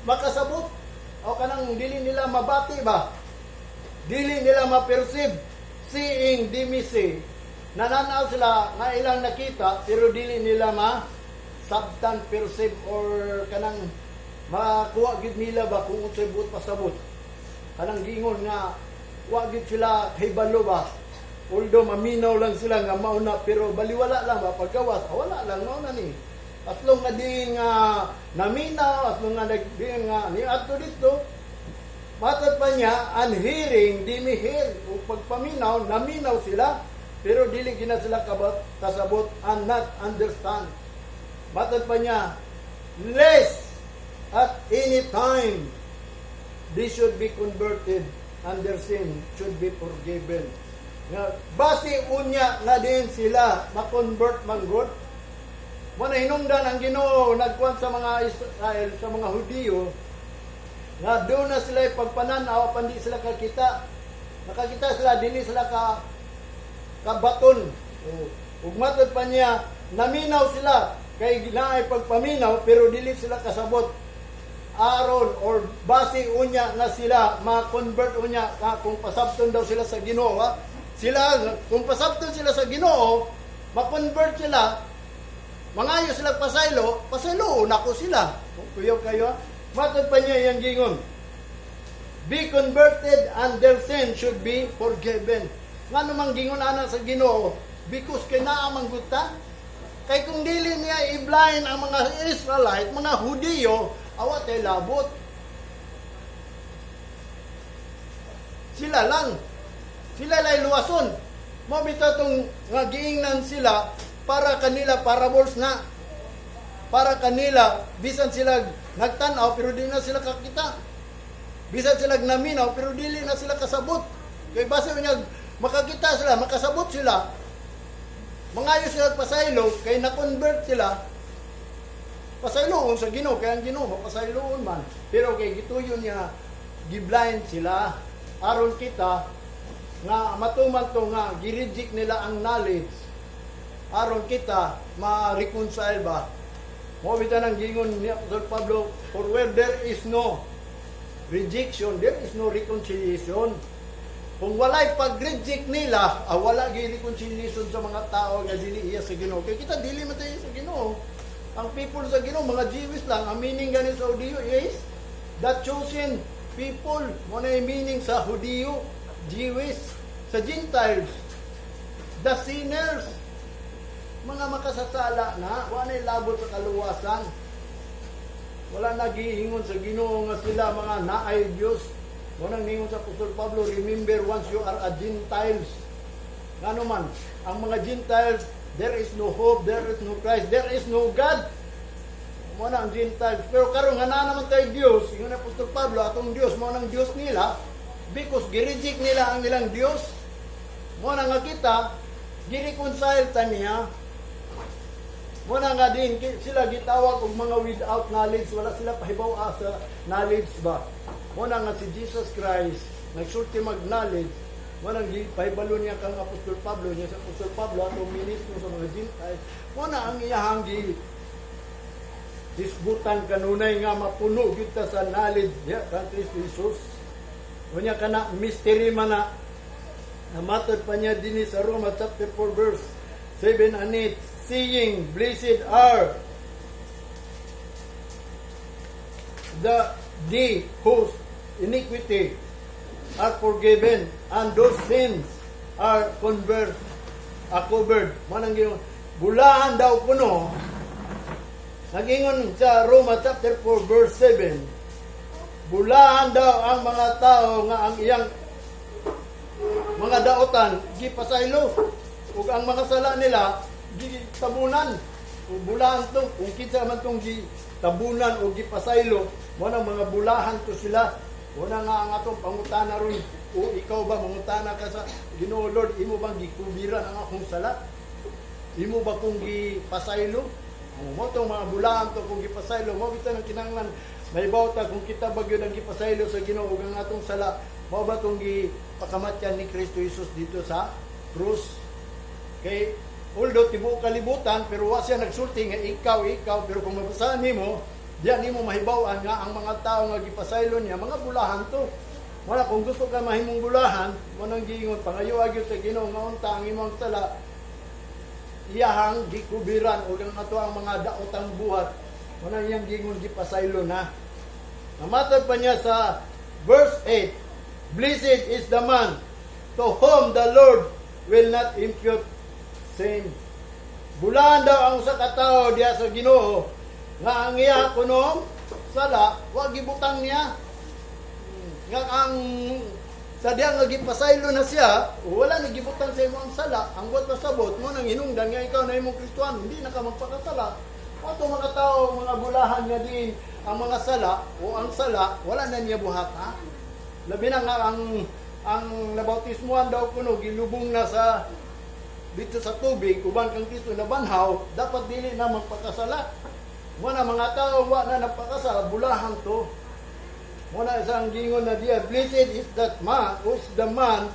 makasabot o kanang dili nila mabati ba, dili nila ma-perceive. Seeing they may see, nananaw sila nga ilang nakita pero dili nila ma sabtan, perceive or kanang makuha gid nila ba kung unsay buot pasabot, kanang gingon nga wa gid sila kahibalo ba. Although maminaw lang sila nga mauna pero baliwala lang ba paggawas, ah, wala lang mauna ni as long nga di nga naminaw, as long nga nag di nga niadto dito. Matod pa niya, and hearing, di may hear. O pagpaminaw, naminaw sila, pero dili gina sila kasabot and not understand. Matod pa niya, lest at any time they should be converted and their sin should be forgiven. Nga, base unya nga din sila ma-convert man gud. Mo na hinungdan ang Ginoo nagkuan sa mga Israel, sa mga Hudiyo, nga doon na sila pagpananaw apan di sila kakita. Nakakita sila, dili sila ka kabaton. O, ug matod pa niya, naminaw sila kay naay pagpaminaw pero dili sila kasabot aron or base unya nga sila ma-convert unya ka kung pasabton daw sila sa Ginoo, ha? Sila kung pasabton sila sa Ginoo. Ma-convert sila, mangayo sila pasaylo, pasaylo nako sila. Kuyaw kayo, ha? Matod pa niya iyang gingon. "Be converted and their sin should be forgiven." Nga namang gingon ana sa Ginoo? Because kay naa man gud ta. Kay kung dili niya i-blind ang mga Israelite, mga Hudiyo, awa tay labot. Sila lang. Sila lay luwason. Mao bitaw tong nga giingnan sila para kanila, parables na. Para kanila, bisan sila nagtan-aw pero di na sila kakita. Bisan sila naminaw pero dili na sila kasabot. Kay basta niya makakita sila, makasabot sila. Mangayo sila pasaylo kay na-convert sila. Pasayloon sa Ginoo, kay ang Ginoo mapasayloon man. Pero kay gituyo niya, giblind sila aron kita nga matuman to nga gi-reject nila ang knowledge, aron kita ma-reconcile ba. Mo bitaw nang gingon ni Apostol Pablo, "For where there is no rejection, there is no reconciliation." Kung walay pag-reject nila, wala gyud reconciliation sa mga tao nga dili iya sa Ginoo. Kay kita, dili man tayo sa Ginoo. Ang people sa Ginoo, mga Jewish lang. Ang meaning gani sa Hudiyo is the chosen people. Mo na yung meaning sa Hudiyo, Jewish. Sa Gentiles, the sinners. Mga makasasala na, wala na labot sa kaluwasan. Wala nagiingon sa Ginoo nga sila mga naay Dios. Wala ningon sa Apostol Pablo, "Remember once you are a Gentiles." Ngano man, ang mga Gentiles, there is no hope, there is no Christ, there is no God. Mo na ang Gentiles. Pero karon nga naa naman tayo Dios, ingon ni Apostol Pablo, atong Dios mao nang Dios nila because gi-reject nila ang ilang Dios. Mo na nga kita gi-reconcile ta niya. Mo na nga din sila gitawag og mga without knowledge, wala sila pahibaw sa knowledge ba. Mo na nga si Jesus Christ nagsulti mag knowledge, mo nang pahibalo niya kang Apostol Pablo, niya sa Apostol Pablo atong ministro sa mga Gentiles. Mo na ang iyahang gi hisgutan kanunay nga mapuno gyud ta sa knowledge niya kang Kristo Jesus. Unya kana mystery man na namatod pa niya dinhi sa Roma chapter 4 verse 7 and 8, saying, "Blessed are the whose iniquity are forgiven and those sins are covered." Manang gingon, bulahan daw kuno. Nagingon sa Roma chapter 4 verse 7, bulahan daw ang mga tao nga ang iyang mga daotan gipasaylo ug ang mga sala nila gitabunan. O bulahan to kung kinsa man tong gitabunan o gipasaylo, mo nang mga bulahan to sila. Una nga ang atong pangutana ron, o ikaw ba, mangutana ka sa Ginoo, "Lord, imo bang gikubiran ang akong sala? Imo ba kung gipasaylo?" Ang mo tong mga bulahan to kung gipasaylo. Mo bitaw nang kinahanglan may bawta kung kita ba gyud ang gipasaylo sa Ginoo ug ang atong sala mao ba tong gipakamatyan ni Kristo Jesus dito sa krus. Kay although tibuok kalibutan, pero wa siya nagsulti nga ikaw, ikaw. Pero kung mabasahan nimo diyan, nimo mahibaw-an nga ang mga tao nga gipasaylo niya, mga bulahan to. Wala, kung gusto ka mahimong bulahan, mo nang giingon, pangayo gyud sa Ginoo nga unta ang imong sala iyahang gikubiran ug ang ato ang mga daotang buhat mo nang iyang gingon gipasaylo na. Namatod pa niya sa verse 8, "Blessed is the man to whom the Lord will not impute sin." Bulahan daw ang usa ka tawo diha sa Ginoo nga ang iya kunong sala wa gibutang niya. Nga ang sa diya nga gipasaylo na siya, wala na gibutang sa imong sala. Ang buot pasabot mo nang hinungdan nga ikaw na imong Kristohan, hindi na ka magpakasala. Ato mga tao, mga bulahan nga din ang mga sala o ang sala, wala na niya buhat ha. Labi na nga ang nabautismuhan daw kuno, gilubong na sa dito sa tubig uban kang Kristo, nabanhaw, dapat dili na magpakasala. Mo na mga tao wa na nagpakasala, bulahan to. Mo na isang gingon na diya, "Blessed is that man, who is the man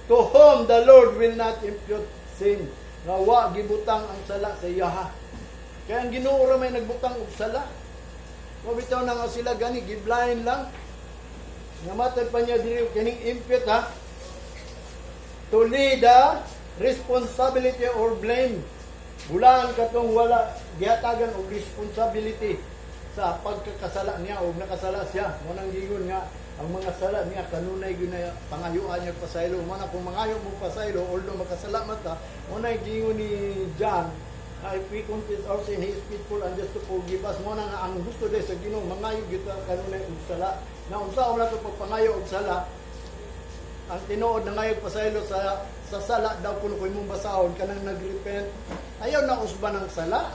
to whom the Lord will not impute sin." Nga wa gibutang ang sala sa iyaha. Kaya ang Ginoo ra may nagbutang og sala. Mo bitaw na nga sila gani giblind lang. Namatay pa niya diri kining impute ha. To lead the Responsibility or blame. Bulahan katong wala gihatagan og responsibility sa pagkakasala niya o nakasala siya. Mo nang giingon nga ang mga sala niya kanunay gyud na pangayuan niya pasaylo. Mo na kung mangayo mo pasaylo, although makasala man ta, mo na giingon ni John na if we confess our sin, He is faithful and just to forgive us. Mo na nga ang gusto day sa Ginoo, mangayo gyud ta kanunay og sala. Na unsa man nato pagpangayo og sala, ang tinuod na ngayon pasaylo sa sala daw kuno kung imong basahon kanang nagrepent, ayaw na usba ng sala.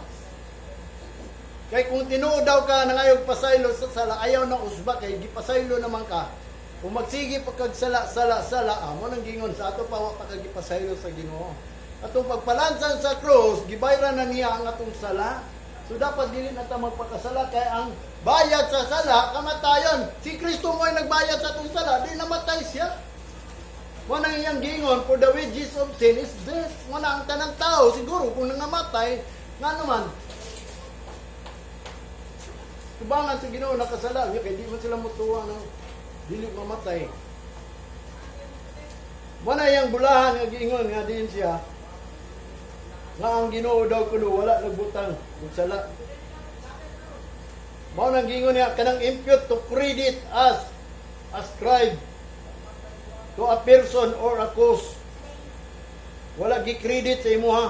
Kay kung tinuod daw ka nangayog pasaylo sa sala, ayaw na usba kay gipasaylo naman ka. Kung magsige pa kag sala, sala, sala, amo nang gingon sa ato pa, wa pa kag gipasaylo sa Ginoo. Atong pagpalansan sa cross, gibayran na niya ang atong sala. So dapat dili na ta magpakasala kay ang bayad sa sala kamatayon. Si Kristo mo ay nagbayad sa atong sala, di namatay siya. Mo nang iyang gingon, "For the wages of sin is death." Mo na ang tanang tao, siguro kung nangamatay, nga naman, tubangan sa Ginoo nakasala niya kay di man sila mutuwa ng dili mamatay. Mo na iyang bulahan nga giingon nga diin siya nga ang Ginoo daw kuno wala nagbutang og sala. Mao nang giingon niya kanang impute, to credit as, ascribe to a person or a cause. Wala gi-credit sa imuha.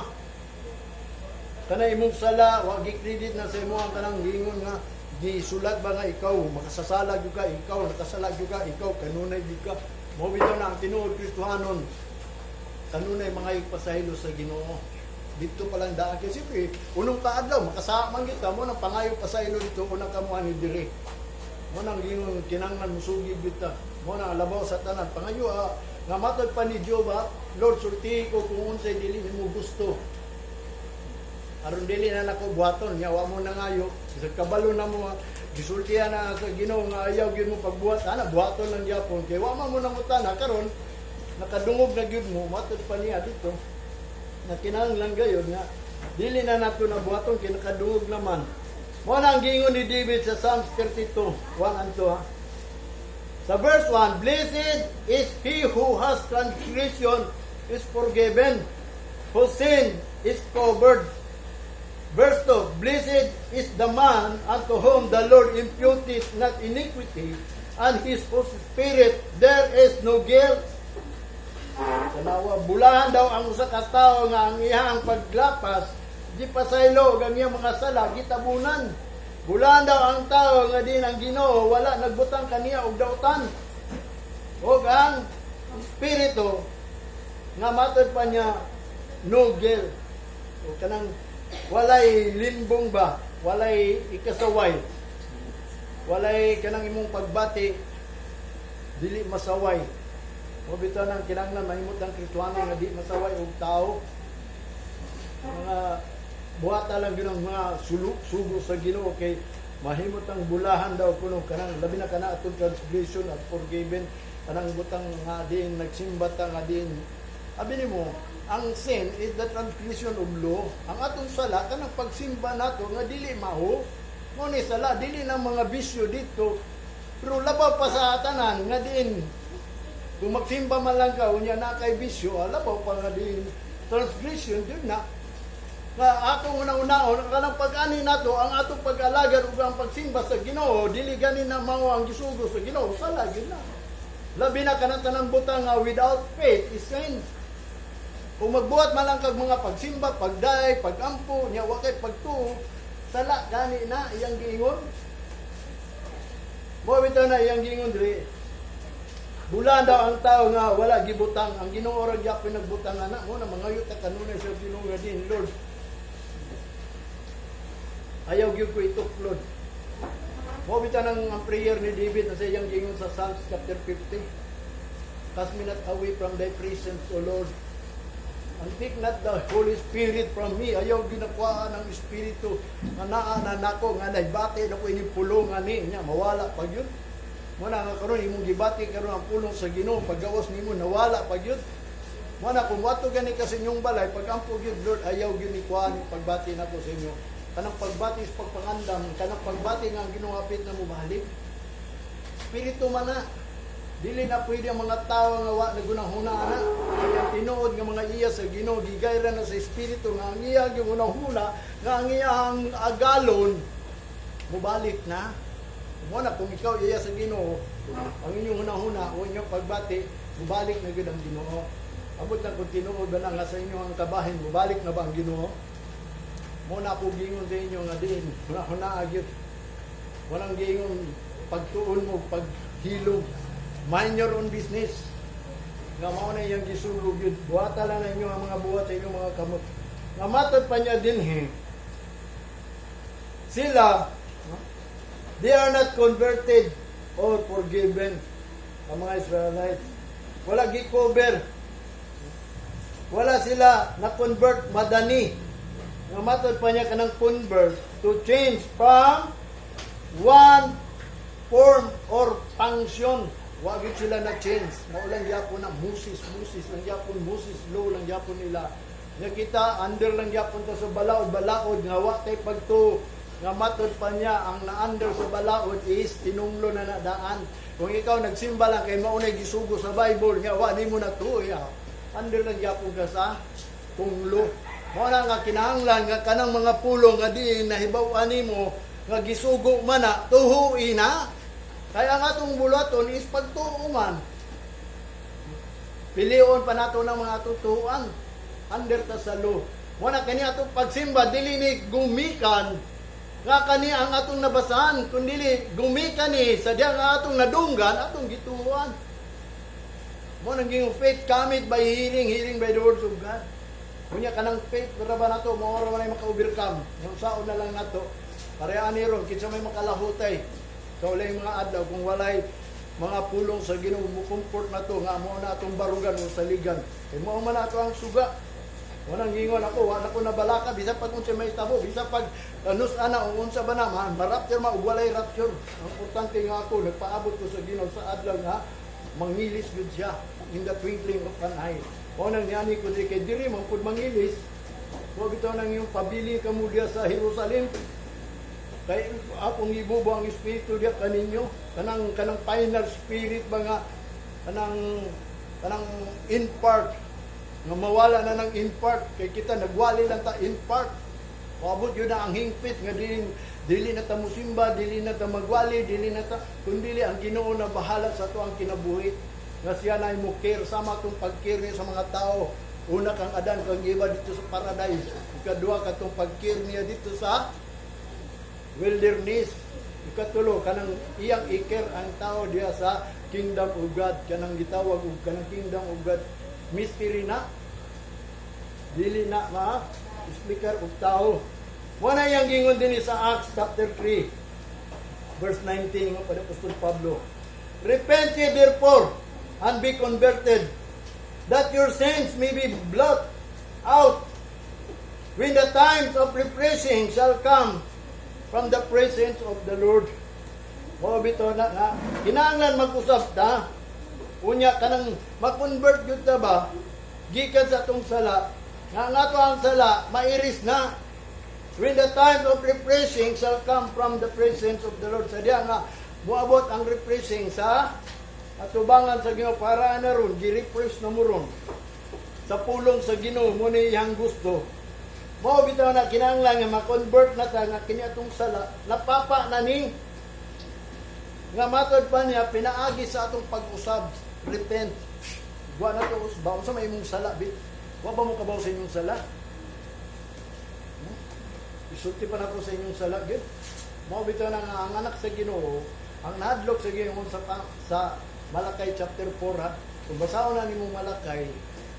Kana imong sala, wa gi-credit na sa imuha, kanang giingon nga gisulat ba nga ikaw makasasala gyud ka, ikaw nakasala gyud ka, ikaw kanunay gyud ka. Mao bitaw na ang tinuod Kristohanon kanunay mga pasaylo sa Ginoo. Dito pa lang daan kay siyempre unong kaadlaw makasama man gyud ka mo nang pangayo pasaylo dito unang kamuan ni diri. Mo nang gingon kinahanglan musugid gyud ta. Mo nang labaw sa tanan pangayo nga matod pa ni Job, "Lord, sulti ko kung unsay dili nimo gusto aron dili na nako buhaton." Nya wa mo nangayo sa kabalo na mo, gisultihan na sa Ginoo nga ayaw gyud mo pagbuhat ana, buhaton lang gyapon kay wa man mo nangutana. Karon nakadungog na gyud mo. Matod pa niya dito na kinahanglan gayod nga dili na nato na buhaton kay nakadungog naman. Mo na ang giingon ni David sa Psalms 32, 1 and 2 ha. Sa verse 1, "Blessed is he who has transgression is forgiven, whose sin is covered." Verse 2, "Blessed is the man unto whom the Lord imputeth not iniquity, and his whose spirit there is no guilt." Tanawa, bulahan daw ang usa ka tawo nga ang iyang paglapas, di pasaylo ug ang iyang mga sala gitabunan. Bulahan daw ang tao nga din ang Ginoo wala nagbutang kaniya og dautan. Og ang espiritu nga matod pa niya no guilt. O kanang walay limbong ba, walay ikasaway. Walay kanang imong pagbati dili masaway. O bitaw nang kinahanglan mahimot ang Kristohano nga di masaway og tao. Mga buhata lang gyud ang mga sugo sa Ginoo kay mahimot ang bulahan daw kuno kanang labi na kana atong transgression at forgiven, kanang butang nga diin nagsimba ta nga diin. Abi nimo, ang sin is the transgression of law. Ang atong sala kanang pagsimba nato nga dili mao mo ni sala, dili na mga bisyo dito, pero labaw pa sa tanan nga diin kung magsimba man lang ka, unya na kay bisyo, labaw pa nga diin transgression yun na nga atong unang-unahon kanang pag-ani nato ang atong pag-alagad ug ang pagsimba sa Ginoo dili gani na mao ang gisugo sa Ginoo, sala gyud na. Labi na kanang tanang butang nga without faith is sin. Kung magbuhat man lang kag mga pagsimba, pagday, pagampo, nya wa kay pagtuo, sala gani na iyang giingon. Mo bitaw na iyang giingon diri. Bulan daw ang tao nga wala gibutang ang Ginoo ra gyapon nagbutang ana. Mo na mangayo ta kanunay sa Ginoo nga din, "Lord, ayaw gyud ko ituklod." Mo bitaw nang ang prayer ni David na sa iyang giingon sa Psalms chapter 50. "Cast me not away from thy presence, O Lord, and take not the Holy Spirit from me." Ayaw ginakuhaan ng Espiritu nga naa na nako nga naibati na ko ining pulong ani nya mawala pag yun. Mo na nga karon imong gibati karon ang pulong sa Ginoo, paggawas nimo nawala pag yun. Mo na kung wato gani ka sa inyong balay, pag-ampo gyud, "Lord, ayaw gyud ni kuhaan yung pagbati nako sa inyo." Kanang pagbati sa pagpangandam, kanang pagbati nga ang Ginoo hapit na mo balik. Espiritu man na. Dili na pwede ang mga tao nga wa nagunahuna ana. Kay ang tinuod nga mga iya sa Ginoo gigayra na sa espiritu nga ang iya gyud hunahuna nga ang iyang agalon mubalik na. Mo na kung ikaw iya sa Ginoo, ang inyong hunahuna o inyong pagbati, mubalik na gyud ang Ginoo. Abot lang kung tinuod ba na nga sa inyo ang kabahin, mubalik na ba ang Ginoo? Mo na ako gingon sa inyo nga diin, hunahuna gyud. Walang gingon pagtuon mo, paghilog. Mind your own business. Nga mao na iyang gisugo gyud. Buhata lang na inyo ang mga buhat sa inyong mga kamot. Nga matod pa niya dinhi, sila, no, they are not converted or forgiven, ang mga Israelites. Wala gi-cover. Wala sila na-convert madani. Nga matod pa niya kanang convert, to change from one form or function. Wa gyud sila na change. Mao lang gyapon na Moses, Moses lang gyapon, Moses law lang gyapon nila. Nga kita under lang gyapon ta sa balaod, balaod nga wa tay pagtuo. Nga matod pa niya ang na-under sa balaod is tinunglo na nadaan. Kung ikaw nagsimba lang kay mao nay gisugo sa Bible nga wa nimo na tuo ya. Under lang gyapon ka sa tunglo. Mao na nga kinahanglan nga kanang mga pulong nga diin nahibaw-an nimo nga gisugo man na tuhui na. Kaya ang atong buluhaton is pagtuo man. Pilion pa nato ng mga tutuan. Under ta sa law. Mao na kani atong pagsimba dili ni gumikan nga kani ang atong nabasahan, kundi gumikan ni sa diya nga atong nadunggan, atong gituoan. Mo nang ging faith cometh by hearing, hearing by the words of God. Kunya kanang faith ra ba nato mao ra man ay maka-overcome. Yung saon na lang nato. Pareha ni ron kinsa may makalahutay sa walay mga adlaw kung walay mga pulong sa Ginoo mo comfort na to nga mo na atong barugan o saligan. Kay mao man ato ang suga. Walang gingon ako, wala ko nabalaka bisa pag unsa may tabo, bisa pag anus ana o unsa ba na man, ma-rapture ma ug walay rapture. Ang importante nga ako nagpaabot ko sa Ginoo sa adlaw nga mangilis gud siya in the twinkling of an eye. Mao nang niani ko diri kay diri man pud mangilis. Wa bitaw nang iyong pabili kamo diya sa Jerusalem. Kay akong ibubo ang espiritu diya kaninyo, kanang final spirit ba nga kanang in part nga mawala na ng in part kay kita nagwali lang ta in part. Moabot yun na ang hingpit nga dili, dili na ta musimba, dili na ta magwali, dili na ta, kundi ang Ginoo na bahala sa ato ang kinabuhi nga siya na mo care sama atong pag-care niya sa mga tao. Una kang Adan kang iba dito sa paradise, ikadua katong pag-care niya dito sa wilderness. Ikatulo, kanang iyang i-care ang tao diya sa kingdom of God, kanang gitawag og kanang kingdom of God. Mystery na. Dili na ma speaker og tao. Wala yang gingon din sa Acts chapter 3 verse 19 nga pa Apostol Pablo. "Repent ye therefore and be converted, that your sins may be blotted out when the times of refreshing shall come from the presence of the Lord." Mao bitaw na nga kinahanglan mag-usab ta. Unya kanang ma-convert gyud ta ba gikan sa atong sala nga ang ato ang sala mairis na when the time of refreshing shall come from the presence of the Lord. Sa diya nga moabot ang refreshing sa atubangan sa Ginoo para na ron gi-refresh na mo ron sa pulong sa Ginoo mo ni iyang gusto. Mao bitaw na kinahanglan nga ma-convert na ta nga kini atong sala napapa na ni. Nga matod pa niya pinaagi sa atong pag-usab, repent. Wa na to usba unsa may imong sala bi. Wa ba mo kabaw sa inyong sala? Isulti pa nako sa inyong sala gyud. Mao bitaw na nga ang anak sa Ginoo, ang nahadlok sa Ginoo sa Malakay chapter 4 ha. Kung basahon na nimo Malakay,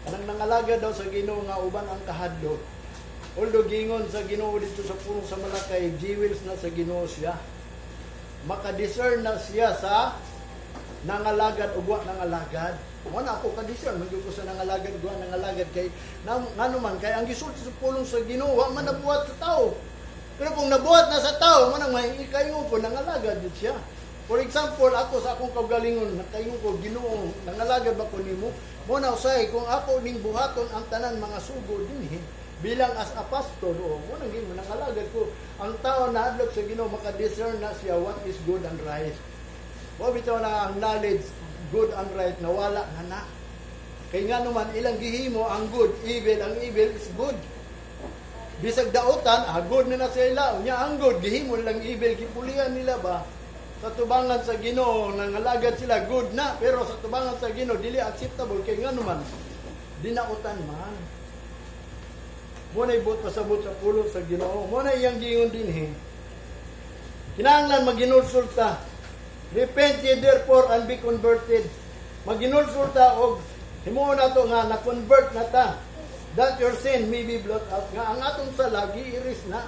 kanang nangalagad daw sa Ginoo nga uban ang kahadlok. Although gingon sa Ginoo dito sa pulong sa Malakay, jewels na sa Ginoo siya. Maka-discern na siya sa nangalagad ug wa nangalagad. Mo na ako ka-discern man gyud ko sa nangalagad ug wa nangalagad kay ngano man kay ang gisulti sa pulong sa Ginoo wa man nabuhat sa tao. Pero kung nabuhat na sa tao, mo nang may ikaingon ko nangalagad jud siya. For example, ako sa akong kaugalingon, nakaingon ko, "Ginoo, nangalagad ba ko nimo?" Mo na usay kung ako ning buhaton ang tanan mga sugo dinhi bilang as a pastor, o mo nang ginoo nangalagad ko. Ang tao na hadlok sa Ginoo maka-discern na siya what is good and right. Wa bitaw na ang knowledge good and right nawala na na. Kay nga naman ilang gihimo ang good, evil, ang evil is good. Bisag daotan, ah, good na na sila. Unya ang good, gihimo lang evil, gipulihan nila ba? Sa tubangan sa Ginoo, nangalagad sila, good na. Pero sa tubangan sa Ginoo, dili acceptable kay nga naman, dinautan man. Mao na buot pasabot sa pulong sa Ginoo. Mao na iyang giingon dinhi. Kinahanglan maginulsul ta. "Repent ye therefore and be converted." Maginulsul ta og himuon nato nga na-convert na ta. "That your sin may be blot out." Nga ang atong sala giiris na.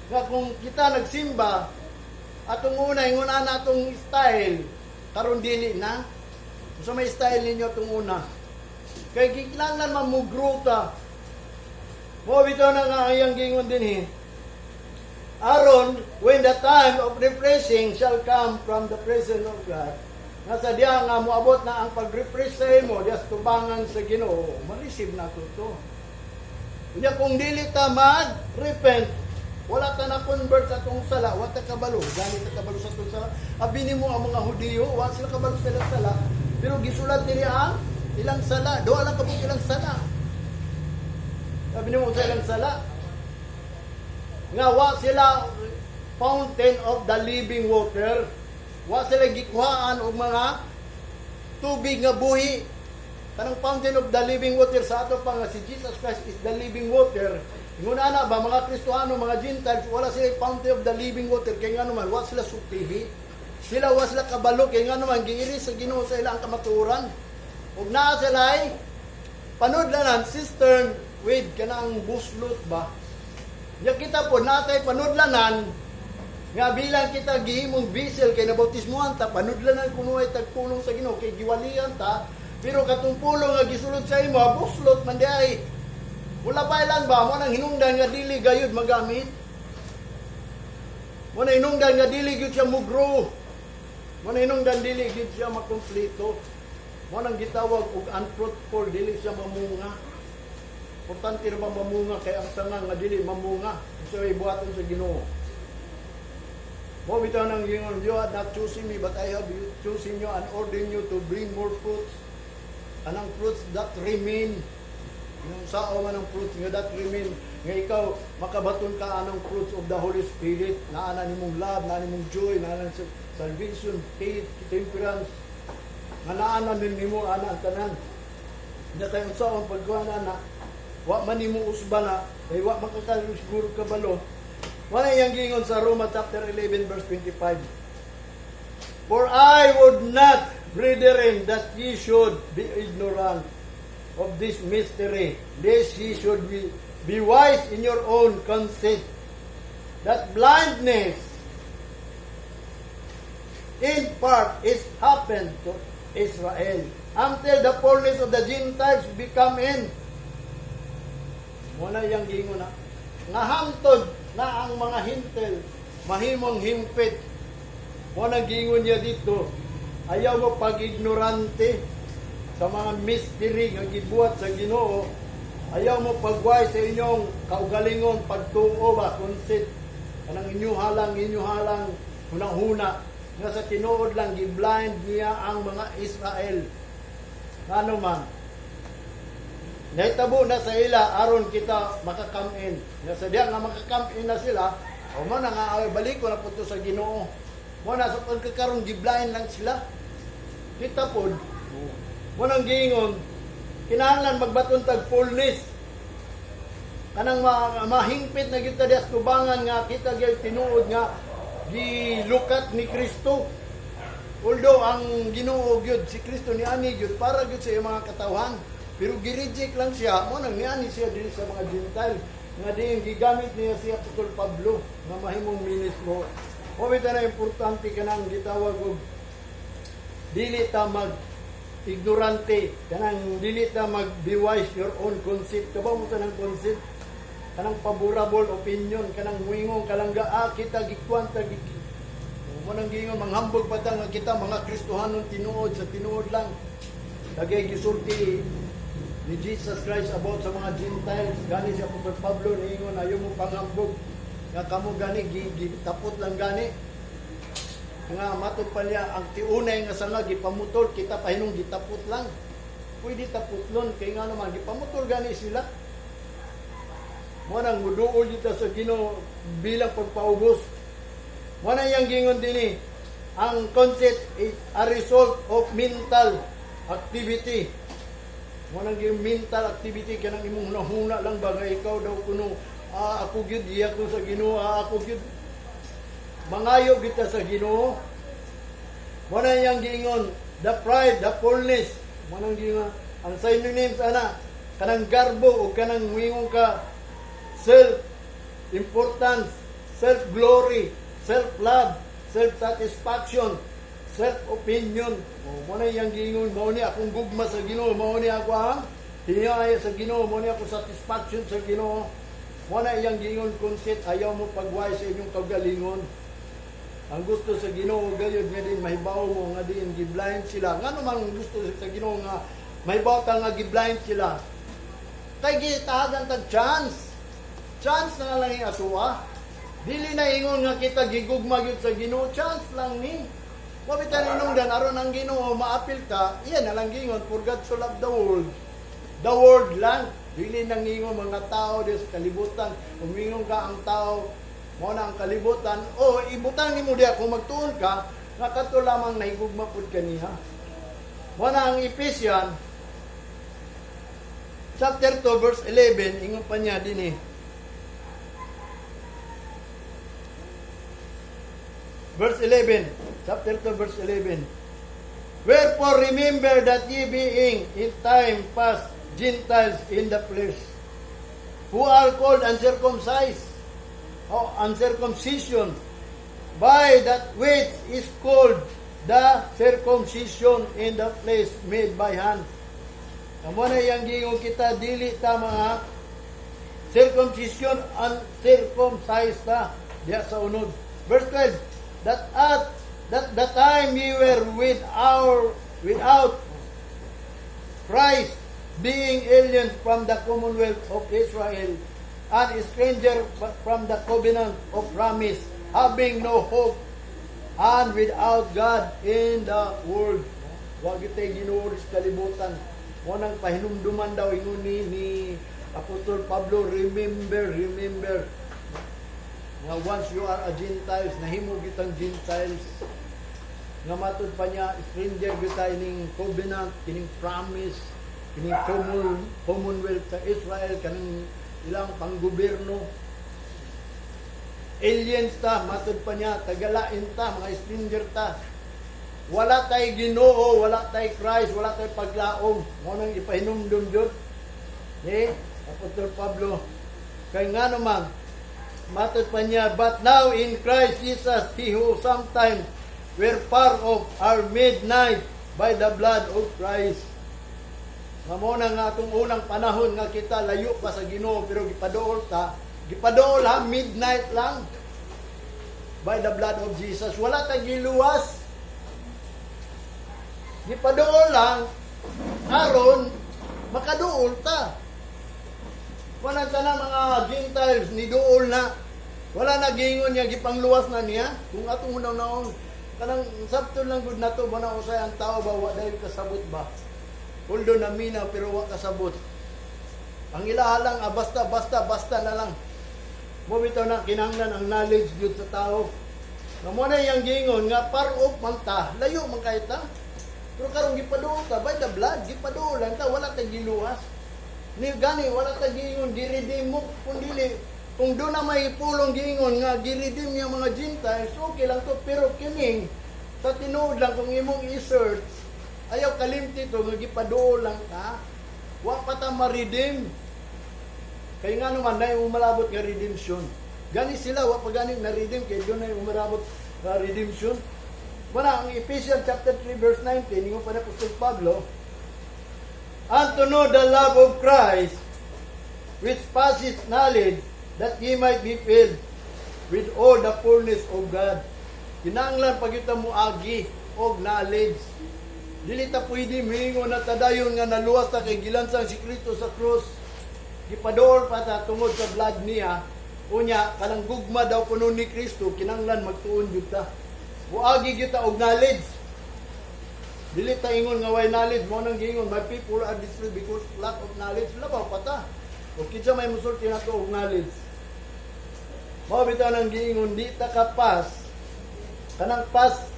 Nga kung kita nagsimba, atong una, ingon na atong style, karon dili na. Unsa may style ninyo atong una? Kay kinahanglan man mo grow ta. Mao bitaw na nga iyang gingon dinhi. Aron, when the time of refreshing shall come from the presence of God, nga sa diya nga moabot na ang pag-refresh sa imo, diya sa tubangan sa Ginoo, ma-receive na to to. Unya kung dili ta mag-repent, wala ta na convert sa atong sala, wa ta kabalo, gani ta kabalo sa atong sala. Abi nimo ang mga Hudiyo, wa sila kabalo sa ilang sala, pero gisulat diri ang ilang sala, duha lang kabuk ilang sala. Sabi nimo sa ilang sala, nga wa sila fountain of the living water. Wa sila gikuhaan og mga tubig nga buhi. Kanang fountain of the living water sa ato pa nga si Jesus Christ is the living water. Ingon ana ba mga Kristohano, mga Gentiles, wala sila fountain of the living water kay ngano man wa sila sultihi. Sila wa sila kabalo kay ngano man giiris sa Ginoo sa ilang kamatuoran. Ug naa sila ay panudlanan, cistern with kanang buslot ba. Ya kita po natay panudlanan nga bilang kita gihimong vessel kay nabautismuhan ta, panudlanan kuno ay tagpulong sa Ginoo kay giwalian ta, pero katong pulong nga gisulod sa imo buslot man di ay wala pa lang ba. Mao nang hinungdan nga dili gayud magamit. Mao na hinungdan nga dili gyud siya mo-grow. Mao na hinungdan dili gyud siya makompleto. Mao nang gitawag og unfruitful, dili siya mamunga. Importante ra ba mamunga kay ang sanga nga dili mamunga. So ay buhaton sa Ginoo. Mao bitaw nang gingon, "You have not chosen me, but I have chosen you and ordained you to bring more fruits." Anang fruits that remain. Yung sao man ang fruits nga that remain. Nga ikaw, makabaton ka anang fruits of the Holy Spirit. Naa na nimong love, naa nimong joy, naa na salvation, faith, temperance. Nga naa na nimo ana ang tanan. Nya kay unsaon pagkuha na na, wa man nimo usba na, kay wa makakasiguro kabalo. Wala iyang gingon sa Roma chapter 11 verse 25. "For I would not, brethren, that ye should be ignorant of this mystery, lest ye should be wise in your own conceit, that blindness in part is happened to Israel, until the fullness of the Gentiles be come in." Mao na iyang gingon na, nga hangtod na ang mga Hentil mahimong himpit. Mao na gingon niya dito. Ayaw mo pag-ignorante sa mga mystery nga gibuhat sa Ginoo. Ayaw mo pagway sa inyong kaugalingon pagtuo ba, conceit. Kanang inyo halang hunahuna nga sa tinuod lang gi-blind niya ang mga Israel. Ngano man nahitabo na sa ila aron kita maka-come in. Nga sa diya nga maka-come in na sila, o mao na nga ay balik ko na po to sa Ginoo. Mao na sa pagkakaroon gi-blind lang sila. Kita pod. Mao nang giingon kinahanglan magbaton tag fullness. Kanang mahingpit na gyud ta diya sa tubangan nga kita gyud tinuod nga gilukat ni Kristo. Although ang Ginoo gyud si Kristo niani gyud para gyud sa iyang mga katawhan. Pero gi-reject lang siya, mao nang niani siya diri sa mga Gentile nga diin gigamit niya si Apostol Pablo nga mahimong ministro. Mao bitaw na importante kanang gitawag og dili ta mag ignorante, kanang dili ta mag be wise your own conceit. Kabaw mo tanang conceit, kanang favorable opinion, kanang muingon kalangga, ah, kita gikuan ta gi. Mao nang giingon manghambog pa ta nga kita mga Kristohanon tinuod sa tinuod lang. Dagay gisulti ni Jesus Christ about sa mga Gentiles. Gani si Apostol Pablo niingon, ayaw mo panghambog nga kamo gani gi, tapot lang gani. Nga matod pa niya ang tiunay nga sanga gipamutol, kita pahinong gitapot lang. Pwede taputlon kay nga naman gipamutol gani sila. Mo nang muduol dito sa Ginoo bilang pagpaubos. Mo na iyang gingon dinhi. Ang concept is a result of mental activity. Mo nang yung mental activity, kanang imong hunahuna lang ba nga ikaw daw kuno, ah, ako gyud iya ko sa Ginoo, ah, ako gyud mangayo kita sa Ginoo. Mo na iyang giingon, the pride, the fullness. Mo nang giingon ang synonyms ana, kanang garbo o kanang muingon ka self importance, self glory, self love, self satisfaction, self opinion. O mo na iyang giingon, mao ni akong gugma sa Ginoo, mao ni ako ang hiyaya sa Ginoo, mao ni ako satisfaction sa Ginoo. Mo na iyang giingon conceit, ayaw mo pagway sa inyong kaugalingon. Ang gusto sa Ginoo gayud nga din mahibaw mo nga din giblind sila. Ngano man gusto sa Ginoo nga mahibaw ta nga giblind sila? Kay gitahagan tag chance. Chance na lang yung atuwa. Dili na ingon nga kita gigugma gyud sa Ginoo, chance lang ni. Wa bitan inungdan aron ang Ginoo maapil ka, iyan na lang gingon, "For God so loved the world." The world lang. Dili nang ingon mga tao di sa kalibutan. Umingon ka ang tao, mo na ang kalibutan, o ibutang nimo diya kung magtuon ka, nga kadto lamang nahigugma pud kaniha. Mo na ang Ephesians chapter 2 verse 11, ingon pa niya dinhi. Verse 11, chapter 2 verse 11. "Wherefore remember that ye being in time past Gentiles in the flesh, who are called uncircumcised, o uncircumcision, by that which is called the circumcision in the flesh made by hand." Amo na iyang giingon kita, dili ta mga circumcision, uncircumcised ta diya sa unod. Verse 12, "That at that the time ye were without Christ, being aliens from the commonwealth of Israel and stranger from the covenant of promise, having no hope and without God in the world." Wa gitay Ginoo sa kalibutan. Mo nang pahinumduman daw ingon ni Apostol Pablo, "Remember, remember nga once you are a Gentiles," nahimo gitang Gentiles, nga matud pa niya, stranger gyud ning covenant, kining promise, kining commonwealth sa Israel, kaning ilang panggobyerno. Aliens ta, matud pa niya, tagalain ta, mga stranger ta. Wala tay Ginoo, wala tay Christ, wala tay paglaom. Mo nang ipahinumdum jud ni Apostol Pablo. Kay nga naman, matud pa niya, "But now in Christ Jesus, ye who sometimes were far off are made nigh by the blood of Christ." Nga mo na nga atong unang panahon nga kita layo pa sa Ginoo, pero gipaduol ta, gipaduol ha, midnight lang by the blood of Jesus. Wala tay giluwas. Gipaduol lang aron makaduol ta. Wala ta mga Gentiles ni duol na. Wala na giingon niya gipangluwas na niya. Kung atong unang naon kanang sabto lang gud nato ba na usay ang tao ba, wa dahil kasabot ba. Although namina pero wa kasabot. Ang ilaha lang, ah, basta basta basta na lang. Mo bitaw na kinahanglan ang knowledge gyud sa tao. Nga mo na iyang giingon nga far off man ta, layo man kay ta. Pero karon gipaduol ta by the blood, gipaduol lang ta, wala tay giluwas. Ni gani wala ta giingon gi-redeem mo kung dili, kung doon na may pulong giingon nga gi-redeem niya mga Gentiles, okay lang to, pero kining sa tinuod lang kung imong i-search, ayaw kalimti to nga gipaduol lang ta. Wa pa ta ma-redeem. Kay nga naman na umalabot nga redemption. Gani sila wa pa gani na redeem kay doon na umalabot nga redemption. Wala ang Ephesians chapter 3 verse 19, ingon pa ni Apostol Pablo, "And to know the love of Christ, which passeth knowledge, that ye might be filled with all the fullness of God." Kinahanglan pag kita mo agi og knowledge. Dili ta pwede miingon na tadayon nga naluwas ta kay gilansang si Kristo sa krus. Gipaduol pa ta tungod sa blood niya. Unya, kanang gugma daw kuno ni Kristo, kinahanglan magtuon jud ta. Muagi gyud ta og knowledge. Dili ta ingon nga way knowledge. Mao nang giingon, "My people are destroyed because lack of knowledge." Labaw pa ta. O kinsa may musulti nato og knowledge? Mao bitaw nang giingon, di ta ka pass kanang pass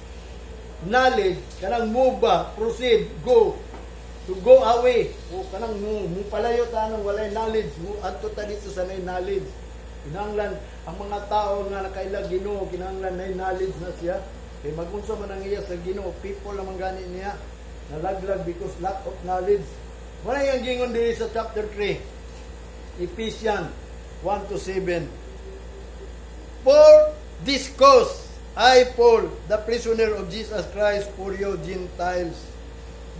knowledge, kanang move ba, proceed, go to go away o kanang mo palayo ta nang walay knowledge, mo adto ta dito sa nay knowledge. Kinahanglan ang mga tao nga nakaila Ginoo, kinahanglan nay knowledge na siya kay magunsa man ang iya sa Ginoo. People naman gani niya nalaglag because lack of knowledge. Wala yung gingon diri sa chapter 3, Ephesians 1 to 7. "For this cause, I, Paul, the prisoner of Jesus Christ for you Gentiles."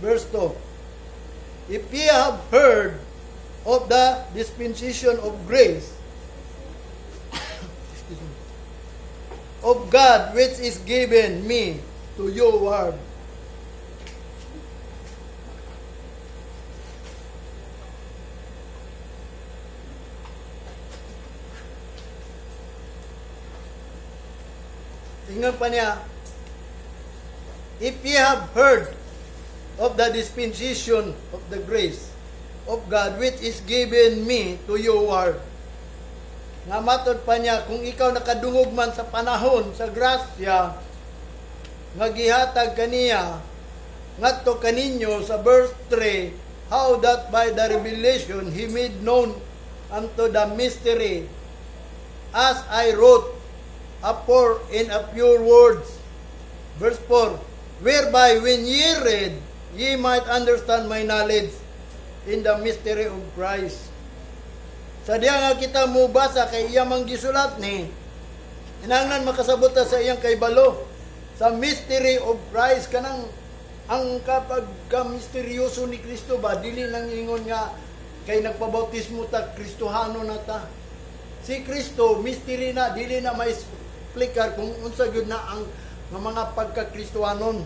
Verse 2. "If ye have heard of the dispensation of grace," excuse me, "of God which is given me to you ward." Ingon pa niya, "If ye have heard of the dispensation of the grace of God which is given me to you ward." Nga matod pa niya, kung ikaw nakadungog man sa panahon, sa grasya, nga gihatag kaniya, ngadto kaninyo sa verse 3, "How that by the revelation he made known unto the mystery, as I wrote afore in a few words." Verse 4, "Whereby when ye read, ye might understand my knowledge in the mystery of Christ." Sa diya nga kita mubasa kay iya mang gisulat ni, kinahanglan makasabot ta sa iyang kaybalo sa mystery of Christ. Kanang ang kapag ka misteryoso ni Kristo ba, dili nang ingon nga kay nagpabautismo ta, Kristohano na ta. Si Kristo mystery na, dili na ma-explicar kung unsa gyud na ang nga mga pagka-Kristohanon.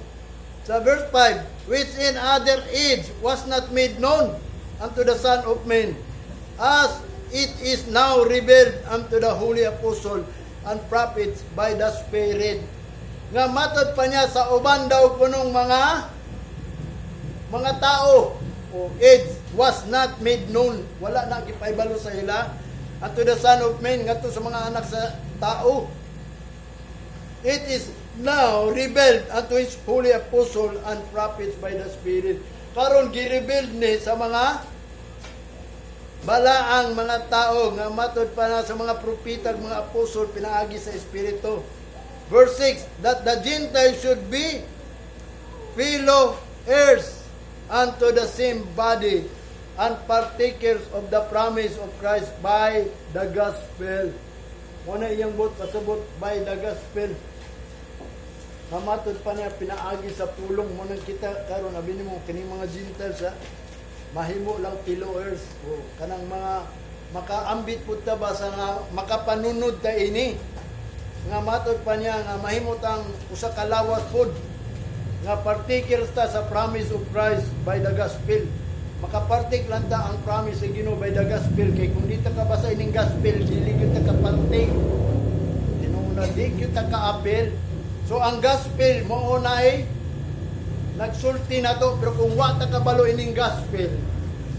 Sa verse 5, "Which in other age was not made known unto the Son of Man, as it is now revealed unto the holy apostle and prophets by the Spirit." Nga matod pa niya, sa uban daw kunong mga tao o age was not made known, wala na gipaibalo sa ila, unto the Son of Man, ngadto sa mga anak sa tao. "It is now revealed unto his holy apostle and prophets by the Spirit." Karon gi-revealed ni sa mga balaang mga tao, nga matod pa na sa mga propeta ug mga apostol pinaagi sa Espiritu. Verse 6, "That the Gentiles should be fellow heirs unto the same body and partakers of the promise of Christ by the gospel." Mao na iyang buot pasabot, by the gospel. Mamatod pa niya, pinaagi sa pulong. Mao nang kita karon, abi nimo kining mga Gentiles ha, mahimo lang fellow heirs o kanang mga makaambit pud ta ba sa nga makapanunod ta ini. Nga matod pa niya nga mahimo tang usa ka lawas pud nga partakers ta sa promise of Christ by the gospel. Makapartake lang ta ang promise sa Ginoo by the gospel, kay kung di ta kabasa ining gospel, dili gyud ta kapartake. Tinuod na di gyud ta kaapil. So ang gospel mao na ay nagsulti na to, pero kung wa ta kabalo ining gospel,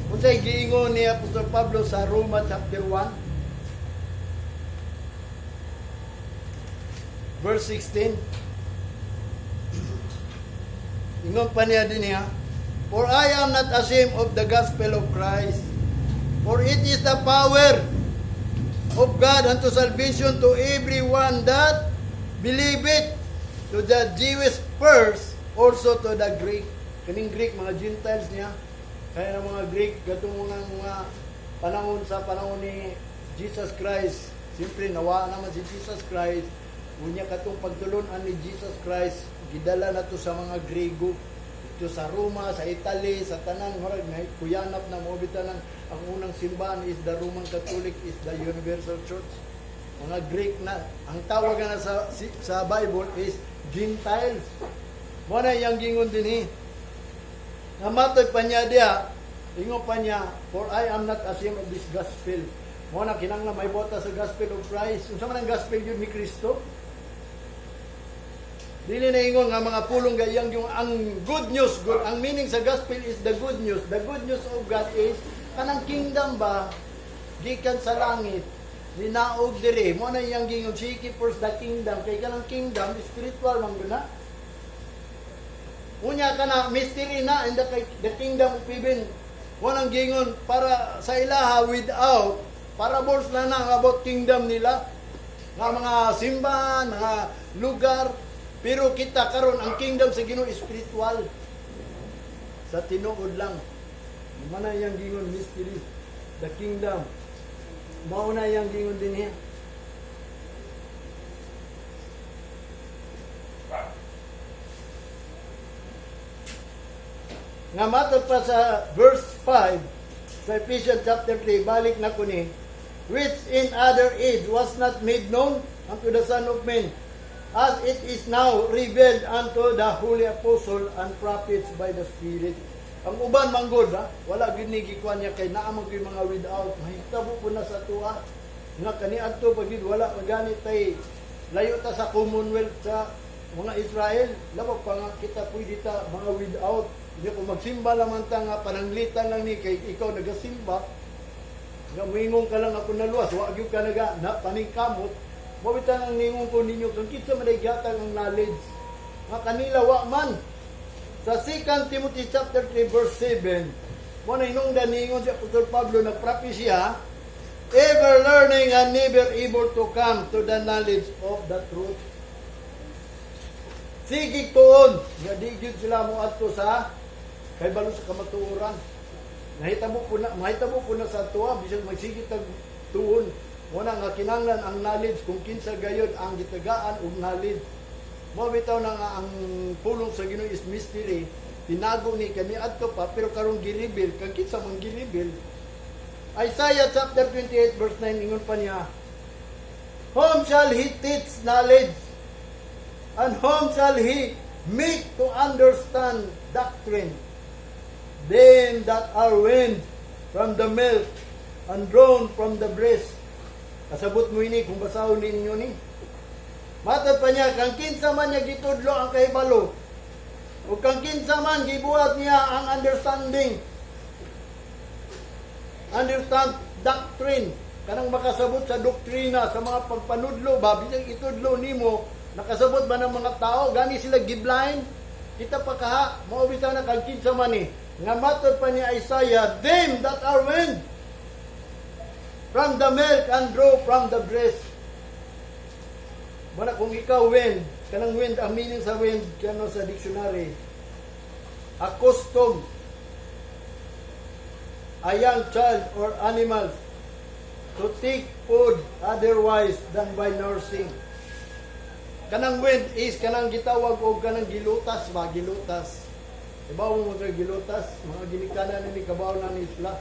unsay giingon ni Apostol Pablo sa Roma chapter 1 verse 16? Ingon pa niya din niya, "For I am not ashamed of the gospel of Christ. For it is the power of God unto salvation to everyone that believeth, to the Jewish first, also to the Greek." Kaning Greek, mga Gentiles niya. Kaya ng mga Greek, gatong mga panahon, sa panahon ni Jesus Christ, siyempre nawa naman si Jesus Christ. Unya katong pagtulunan ni Jesus Christ, gidala na to sa mga Grego. Ito sa Roma, sa Italy, sa tanan, murag na kuyanap na mo ng ang unang simbahan is the Roman Catholic, is the Universal Church. Mga Greek na, ang tawag na sa Bible is Gentiles. Mo na iyang gingon din eh. Nga matod pa niya diya, ingon pa niya, "For I am not ashamed of this gospel." Mo na kinahanglan may bota sa gospel of Christ. Unsa man ang gospel yun ni Kristo? Dili na ingon nga mga pulong gayang yung ang good news, good, ang meaning sa gospel is the good news. The good news of God is kanang kingdom ba gikan sa langit ninaog diri. Mo na iyang gingon, "Seek ye first the kingdom," kay kanang kingdom spiritual man gud na. Unya kana mystery na in the kingdom of heaven. Mo nang gingon para sa ilaha without parables na na about kingdom nila nga mga simbahan, mga lugar. Pero kita karon, ang kingdom sa Ginoo spiritual. Sa tinuod lang. Mana yang gingon mystery. The kingdom. Mao na yang gingon din niya. Nga matod pa sa verse 5 sa Ephesians chapter 3, balik na ko ni, which in other age was not made known unto the Son of Men, as it is now revealed unto the holy apostle and prophets by the Spirit. Ang uban manggod, ha, wala gyud ni gikuan niya kay naa man gyud mga without, mahitabo po na sa tuwa. Nga kaniadto pag gyud wala magani tay layo ta sa commonwealth sa mga Israel, lawa pa nga kita pwede ta mga without. Hindi kung magsimba laman ta nga pananglitan lang ni kay ikaw nagasimba, nga moingon ka lang, "Ako naluwas," wa gyud ka naga na paningkamot. Mao bitaw ang ningon ko ninyo kung kinsa man ay gihatag ang knowledge nga kanila wa man. Sa 2 Timothy chapter 3 verse 7, mo na hinungdan ningon si Apostol Pablo, nagpropesya, ever learning and never able to come to the knowledge of the truth. Sige tuon, nga di gyud sila mo adto sa kahibalo sa kamatuoran. Nahitabo po na sa tuwa bisag magsige tag tuon. Muna nga kinanglan ang knowledge kung kinsa gayod ang gitagaan og knowledge. Mo bitaw na nga ang pulong sa Ginoo is mystery. Tinago ni kaniadto pa pero karon gi-reveal kang kinsa man gi-reveal. Isaiah chapter 28 verse 9, ingon pa niya, "Whom shall he teach knowledge? And whom shall he make to understand doctrine? Them that are weaned from the milk and drawn from the breast." Kasabot mo ini kung basahon ninyo ni. Matod pa niya, kang kinsa man niya gitudlo ang kahibalo, o kang kinsa man gibuhat niya ang understanding, understand doctrine, kanang makasabot sa doktrina, sa mga pagpanudlo ba, bisag itudlo nimo, nakasabot ba ng mga tao, gani sila gi-blind, kita pa kaha, mao bitaw na kang kinsa man ni. Nga matod pa ni Isaiah, them that are weaned from the milk and draw from the breast. Wala kung ikaw weaned, kanang weaned, ang meaning sa weaned, kano sa dictionary, accustomed a young child or animals to take food otherwise than by nursing. Kanang weaned is kanang gitawag og kanang gilutas ba, gilutas. Ibaw mo mga gilutas, mga ginikanan ni kabaw na ni isla.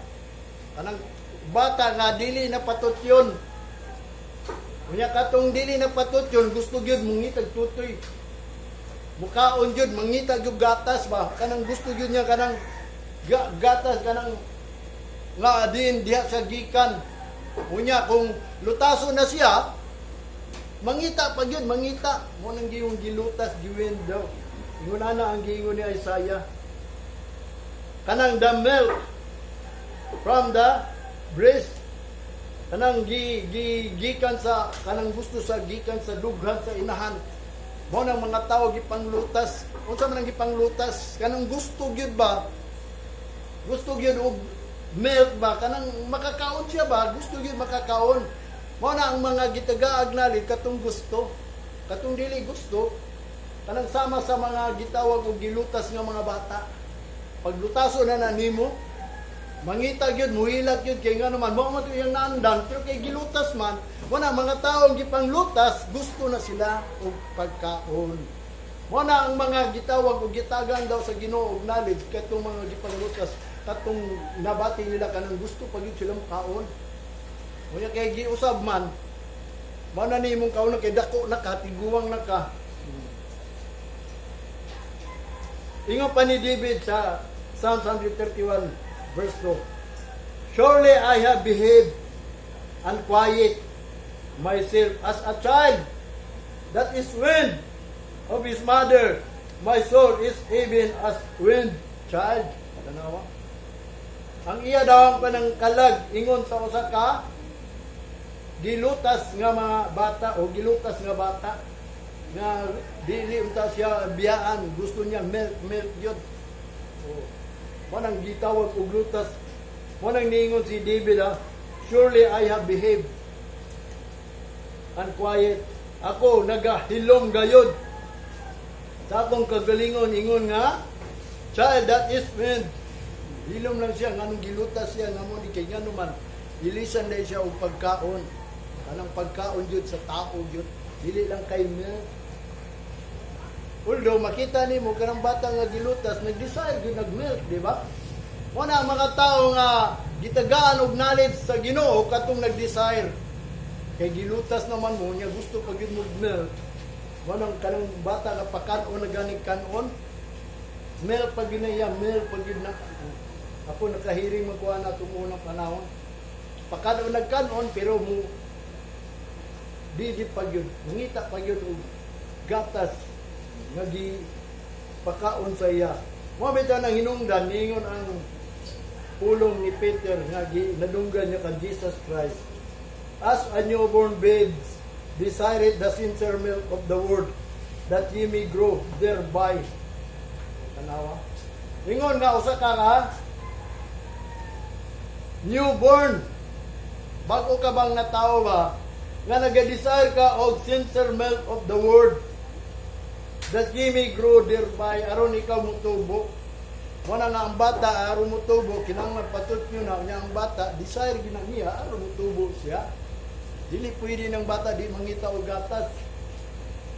Kanang bata nga dili na patutyon. Unya katong dili na patutyon, gusto gyud mangitag tutoy. Mukaon gyud, mangita gyud gatas ba? Kanang gusto gyud niya kanang gatas kanang nga din diha sa gikan. Unya kung lutaso na siya, mangita pa gyud, mangita. Mo nang giyong gilutas, gi-weaned daw. Ingon ana ang giingon ni Isaiah. Kanang the milk from the breast, kanang gi, gi gikan sa kanang gusto sa gikan sa dughan sa inahan. Mao nang mga tao gipanglutas. Unsa man ang gipanglutas? Kanang gusto gyud ba, gusto gyud og milk ba, kanang makakaon siya ba, gusto gyud makakaon. Mao na ang mga gitagaag knowledge katong gusto, katong dili gusto, kanang sama sa mga gitawag og gilutas nga mga bata. Paglutaso na na nimo, mangita gyud, muhilak gyud, kay nga naman mao man to iyang naandan, pero kay gilutas man. Wala mga taong gipanglutas, gusto na sila og pagkaon. Mo na ang mga gitawag og gitagan daw sa Ginoo og knowledge katong mga gipanglutas, katong nabati nila kanang gusto pa gyud sila makaon. Unya kay giusab man, mao na nimong kaon kay dako na ka, tiguwang na ka. Ingon pa ni David sa Psalms 131 verse 2, "Surely I have behaved and quiet myself as a child that is weaned." of his mother. My soul is even as weaned child. Tanawa. Ang iya daw ang panang kalag ingon sa usa ka gilutas nga mga bata o gilutas nga bata nga dili unta siya biyaan, gusto niya milk, milk yun. Oh. Manang gitawag og lutas. Manang niingon si David, ah, "Surely I have behaved and quiet. Ako nagahilom gayod sa akong kagalingon ingon nga child that is weaned." Hilom lang siya nganong gilutas siya nga mo ni kay ngano man ilisan dahil siya og pagkaon, kanang pagkaon jud sa tao jud, dili lang kay milk. Although makita nimo kanang bata nga gilutas nag-desire gyud nag milk, di ba? Mo na ang mga tao nga gitagaan og knowledge sa Ginoo katong nag-desire. Kay gilutas naman mo niya, gusto pa gyud mo milk. Mo nang kanang bata nga pakan-on na gani kanon. Milk pa gyud na iya, milk pa gyud na. Ako nakahiring magkuha na itong unang panahon. Pakan-on nagkanon pero mo di pa gyud, mangita pa gyud og gatas nga gi pakaon sa iya. Mo bitaw nang hinungdan niingon ang pulong ni Peter nga gi nadunggan niya kan Jesus Christ. "As a newborn babes, desire the sincere milk of the word, that ye may grow thereby." Tanawa. Ingon nga usa ka nga newborn. Bago ka bang natao ba nga naga-desire ka og sincere milk of the word, that ye may grow thereby, aron ikaw motubo. Wala nga ang bata aron motubo kinahanglan patutyo na niya. Ang bata desire gyud na niya aron motubo siya. Dili pwede ng bata di mangita og gatas.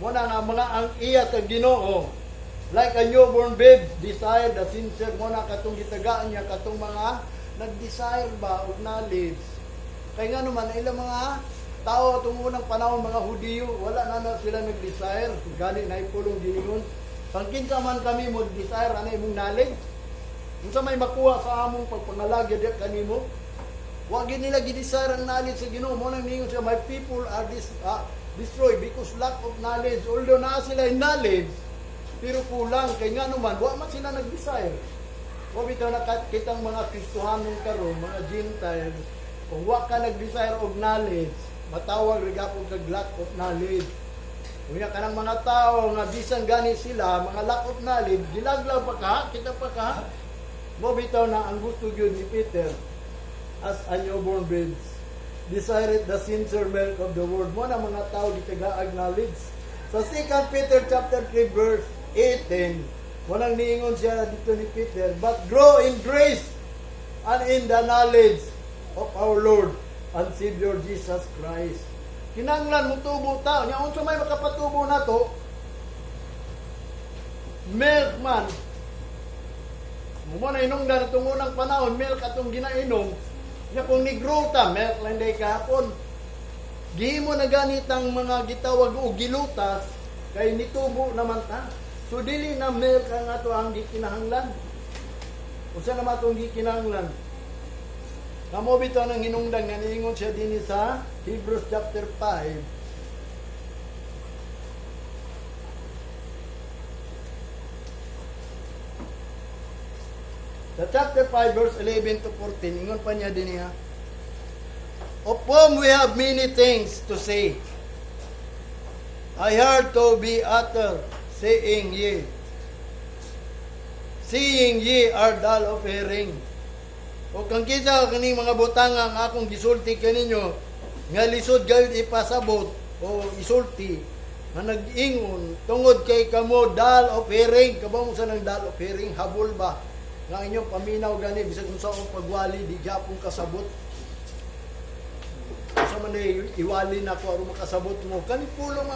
Mo na nga mga ang iya sa Ginoo, like a newborn babe, desire the sincere, mo na katong gitagaan niya katong mga nag-desire ba og knowledge. Kay nga naman ilang mga tao atong unang panahon, mga Hudiyo, wala na na sila nag-desire. Gani na ipulong giningon. Pang kinsa man kami mo desire ana imong knowledge? Unsa may makuha sa among pagpangalagad diya kanimo? Wa gid nila gi-desire ang knowledge sa Ginoo. Mo nang ningon siya, "My people are destroyed because lack of knowledge." Although naa sila yung knowledge, pero kulang kay nga naman wa man sila nag-desire. Wa bitaw na kitang mga Kristohanon karon, mga Gentiles, kung wa ka nag-desire og knowledge, matawag ra gapon kag lack of knowledge. Unya kanang mga tao nga bisan gani sila, mga lack of knowledge, gilaglaw pa ka, kita pa ka. Mo bitaw na ang gusto gyud ni Peter, "As a newborn babes, desire the sincere milk of the word." Mo na mga tao gitagaag knowledge. Sa 2 Peter chapter 3 verse 18, walang niingon siya dito ni Peter, "But grow in grace and in the knowledge of our Lord and Savior Jesus Christ." Kinanglan mo tubo ta. Nya unsa may makapatubo nato? Milk man. Mo na inungdan atong unang panahon, milk atong ginainom. Nya kung ni-grow ta, milk lang day kahapon. Gihimo na ganitang mga gitawag og gilutas kay nitubo naman ta. So dili na milk ang ato ang gikinahanglan. Unsa naman atong gikinahanglan? Kamo bitaw nang hinungdan nga niingon siya dinhi sa Hebrews chapter 5. Sa chapter 5 verse 11 to 14, ingon pa niya din niya, "Of whom we have many things to say. I heard to be utter, seeing ye are dull of hearing." O kang kita kaning mga butang ang akong gisulti kaninyo nga lisod gayud ipasabot o isulti nga nag-ingon tungod kay kamo dull of hearing. Kabaw mo sa nang dull of hearing? Habol ba nga inyong paminaw gani bisag unsa ang pagwali di gyapon kasabot. Sa man iwali na ako aron makasabot mo kani pulong.